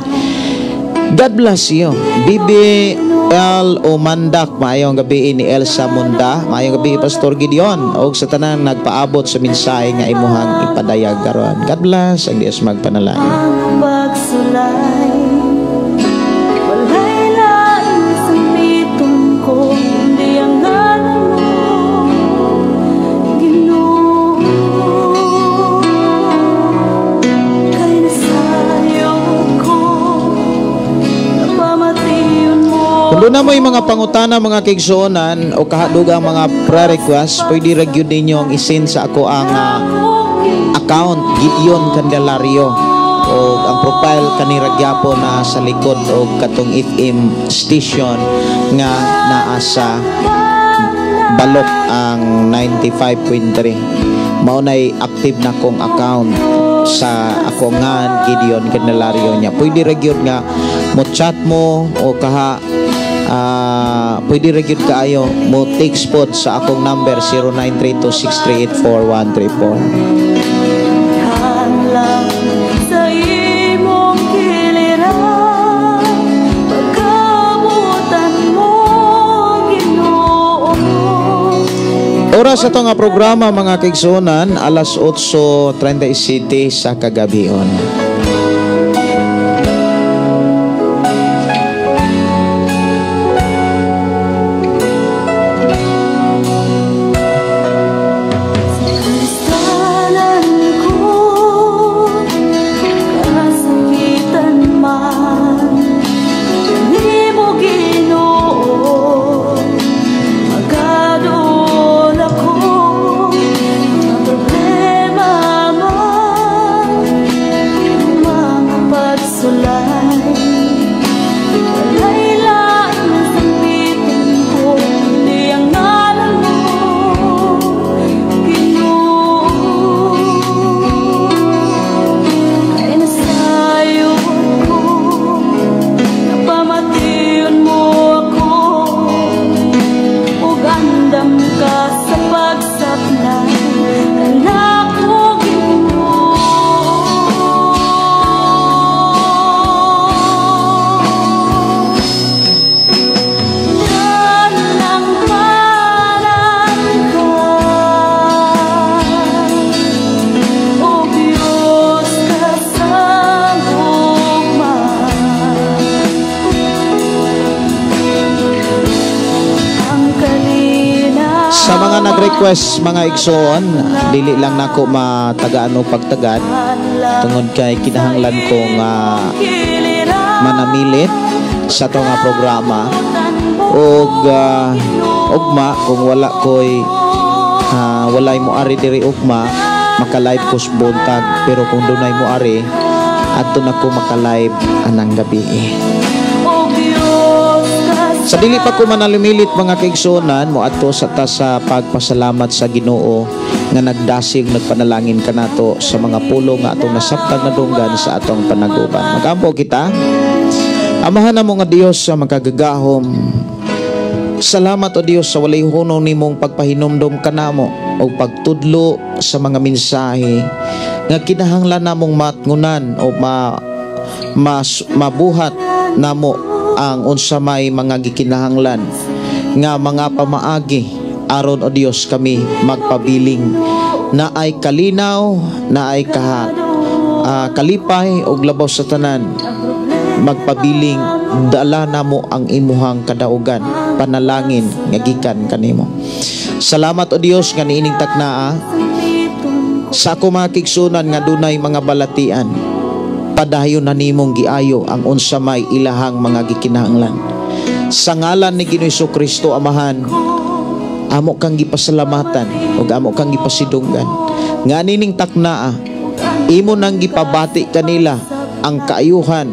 God bless you. Bibi L. Omandak, maayong gabi ni Elsa Munda. Maayong gabi Pastor Gideon og sa tanang nagpaabot sa mensahe nga imuhang ipadayag karon. God bless, ang Dios magpanalangin. Pagsulay, walay laing sambiton ko, kundi ang ngalan mo, Ginoo. Kay nasayod ko, napamatiyon mo. Kung doon na mo yung mga pangutana, mga kigsuonan o kahadugang mga prayer request, pwede ra gyud ninyo ang isend sa ako ang account Gideon Candelario o ang profile kanira gyapon na sa likod og katong FM station nga naa sa Balok ang 95.3. Mao nay active na kong account sa ako nga Gideon Candelario niya. Pwede ra gyud nga mo chat mo o kaha pwede ra gyud kaayo mo text pod sa akong number 0932-638-4134. Halang sa imong kiliran, pagkabutan mo, Ginoo. Oras sa nga programa mga kaigsuonan, alas 8:37 sa kagabion. Kastalan ko, kasakitan man, nimo Ginoo, magkadool ako, mga problema man, request, mga igsoon, dili lang nako matagaan og pagtagad tungod kay kinahanglan kong manamilit sa ato nga programa og ugma kung wala koy walay mo ari diri ugma, maka-live ko sa buntag, pero kung dunay mo ari adto na ko maka-live anang gabi. Sa dili pa ko manalimilit, mga kaigsuonan, mo adto sa ta sa pagpasalamat sa Ginoo nga nagdasig, nagpanalangin kanato sa mga pulong nga atong nasabtang nadunggan sa atong panaguban. Magampo kita. Amahan namo nga Dios sa makagagahom, salamat, O Dios, sa walay hunong nimong pagpahinumdom kanamo o pagtudlo sa mga mensahe nga kinahanglan namong matngunan o mabuhat namo ang unsa may mga gikinahanglan nga mga pamaagi aron, O Dios, kami magpabiling na ay kalinaw, na ay kalipay og labaw sa tanan, magpabiling dala namo ang imuhang kadaugan, panalangin nga gikan kanimo. Salamat, O Dios, nga niining taknaa sa ako mga kaigsuonan nga dunay mga balatian, padayon na nimong giayo ang unsa may ilahang mga gikinahanglan. Sa ngalan ni Ginoo Kristo, Amahan, amo kang gipasalamatan ug amo kang gipasidunggan nga nining taknaa imo nang gipabati kanila ang kaayuhan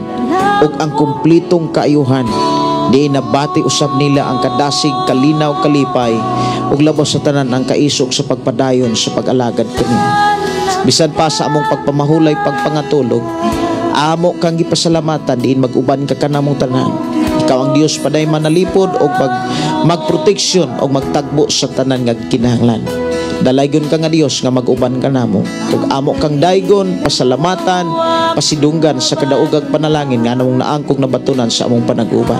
ug ang kumplitong kaayuhan, di nabati usab nila ang kadasig, kalinaw, kalipay ug labaw sa tanan ang kaisog sa pagpadayon sa pag-alagad kanimo bisan pa sa among pagpamahulay, pagpangatulog. Amo kang gipasalamatan diin mag-uban ka kanamong tanan. Ikaw ang Dios paday manalipod og magproteksyon og magtagbo sa tanan nga kinahanglan. Dalaygon ka nga Dios nga mag-uban ka namo ug amo kang daygon, pasalamatan, pasidunggan sa kadaogag panalangin nga namong naangkog nabatunan sa among panaguban.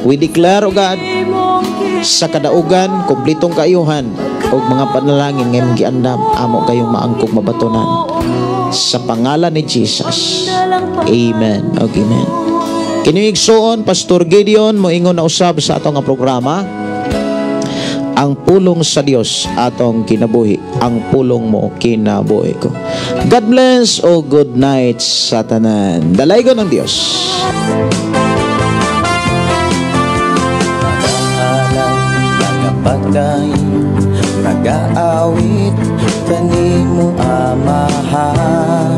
We declare, O God, sa kadaugan, kumplitong kaayuhan ug mga panalangin nga imong giandam, amo kayong maangkog mabatunan. Sa pangalan ni Jesus. Amen. Og amen. Kini, igsoon, Pastor Gideon moingon na usab sa atong nga programa. Ang pulong sa Dios atong kinabuhi, ang pulong mo kinabuhi ko. God bless o good night sa tanan. Dalaygon ng Dios. Magahalay, magapagday, magaawit kanimo, Amahan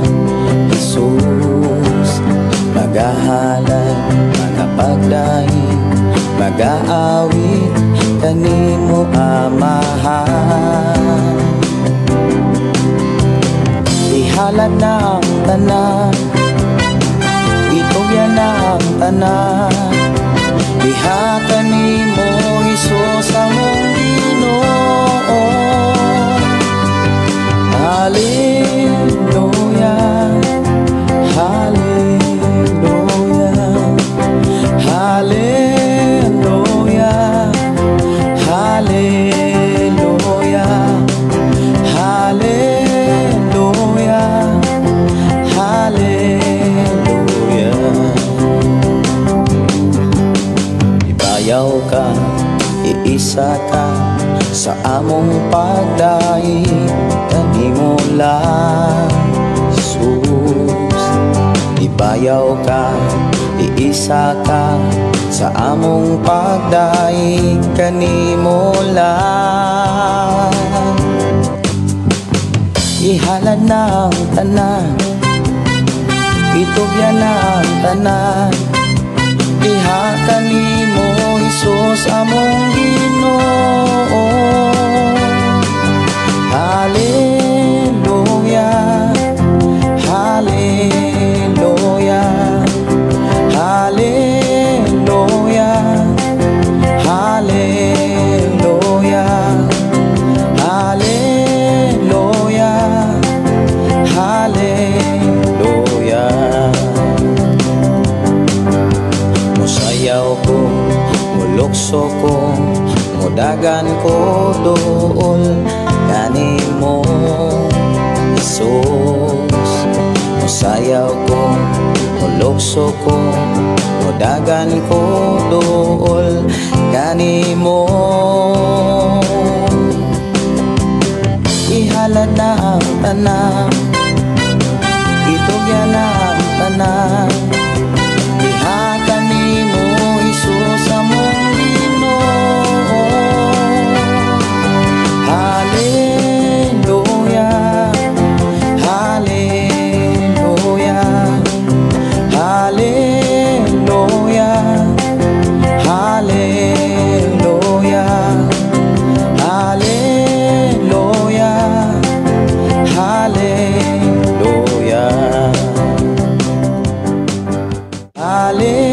Jesus. Magahalay, magapagday, magaawit kanimo, Amahan. Ihalad na ang tanan, itugyan na ang tanan, diha kanimo, Hesus, among Ginoo. Hallelujah, Hallelujah, Hallelujah, Hallelujah, Hallelujah, Hallelujah. Ibayaw ka, iisa ka sa among pagdaig kanimo lang, Jesus. Ibayaw ka, iisa ka sa among pagdaig kanimo lang. Ihalad na ang tanan, itugyan na ang tanan, diha kanimo, Hesus, among Ginoo. Hallelujah, Hallelujah, Hallelujah, Hallelujah, Hallelujah, Hallelujah. Musayaw ko, mulukso ko, mudagan ko dool kanimo, Jesus. Musayaw ko, mulukso ko, mudagan ko dool kanimo. Ihalad na ang tanan, itugyan na ang tanan. Diha kanimo, Jesus, among Ginoo. Hallelujah, Hallelujah, Hallelujah, Hallelujah, Hallelujah, Hallelujah, Hallelujah.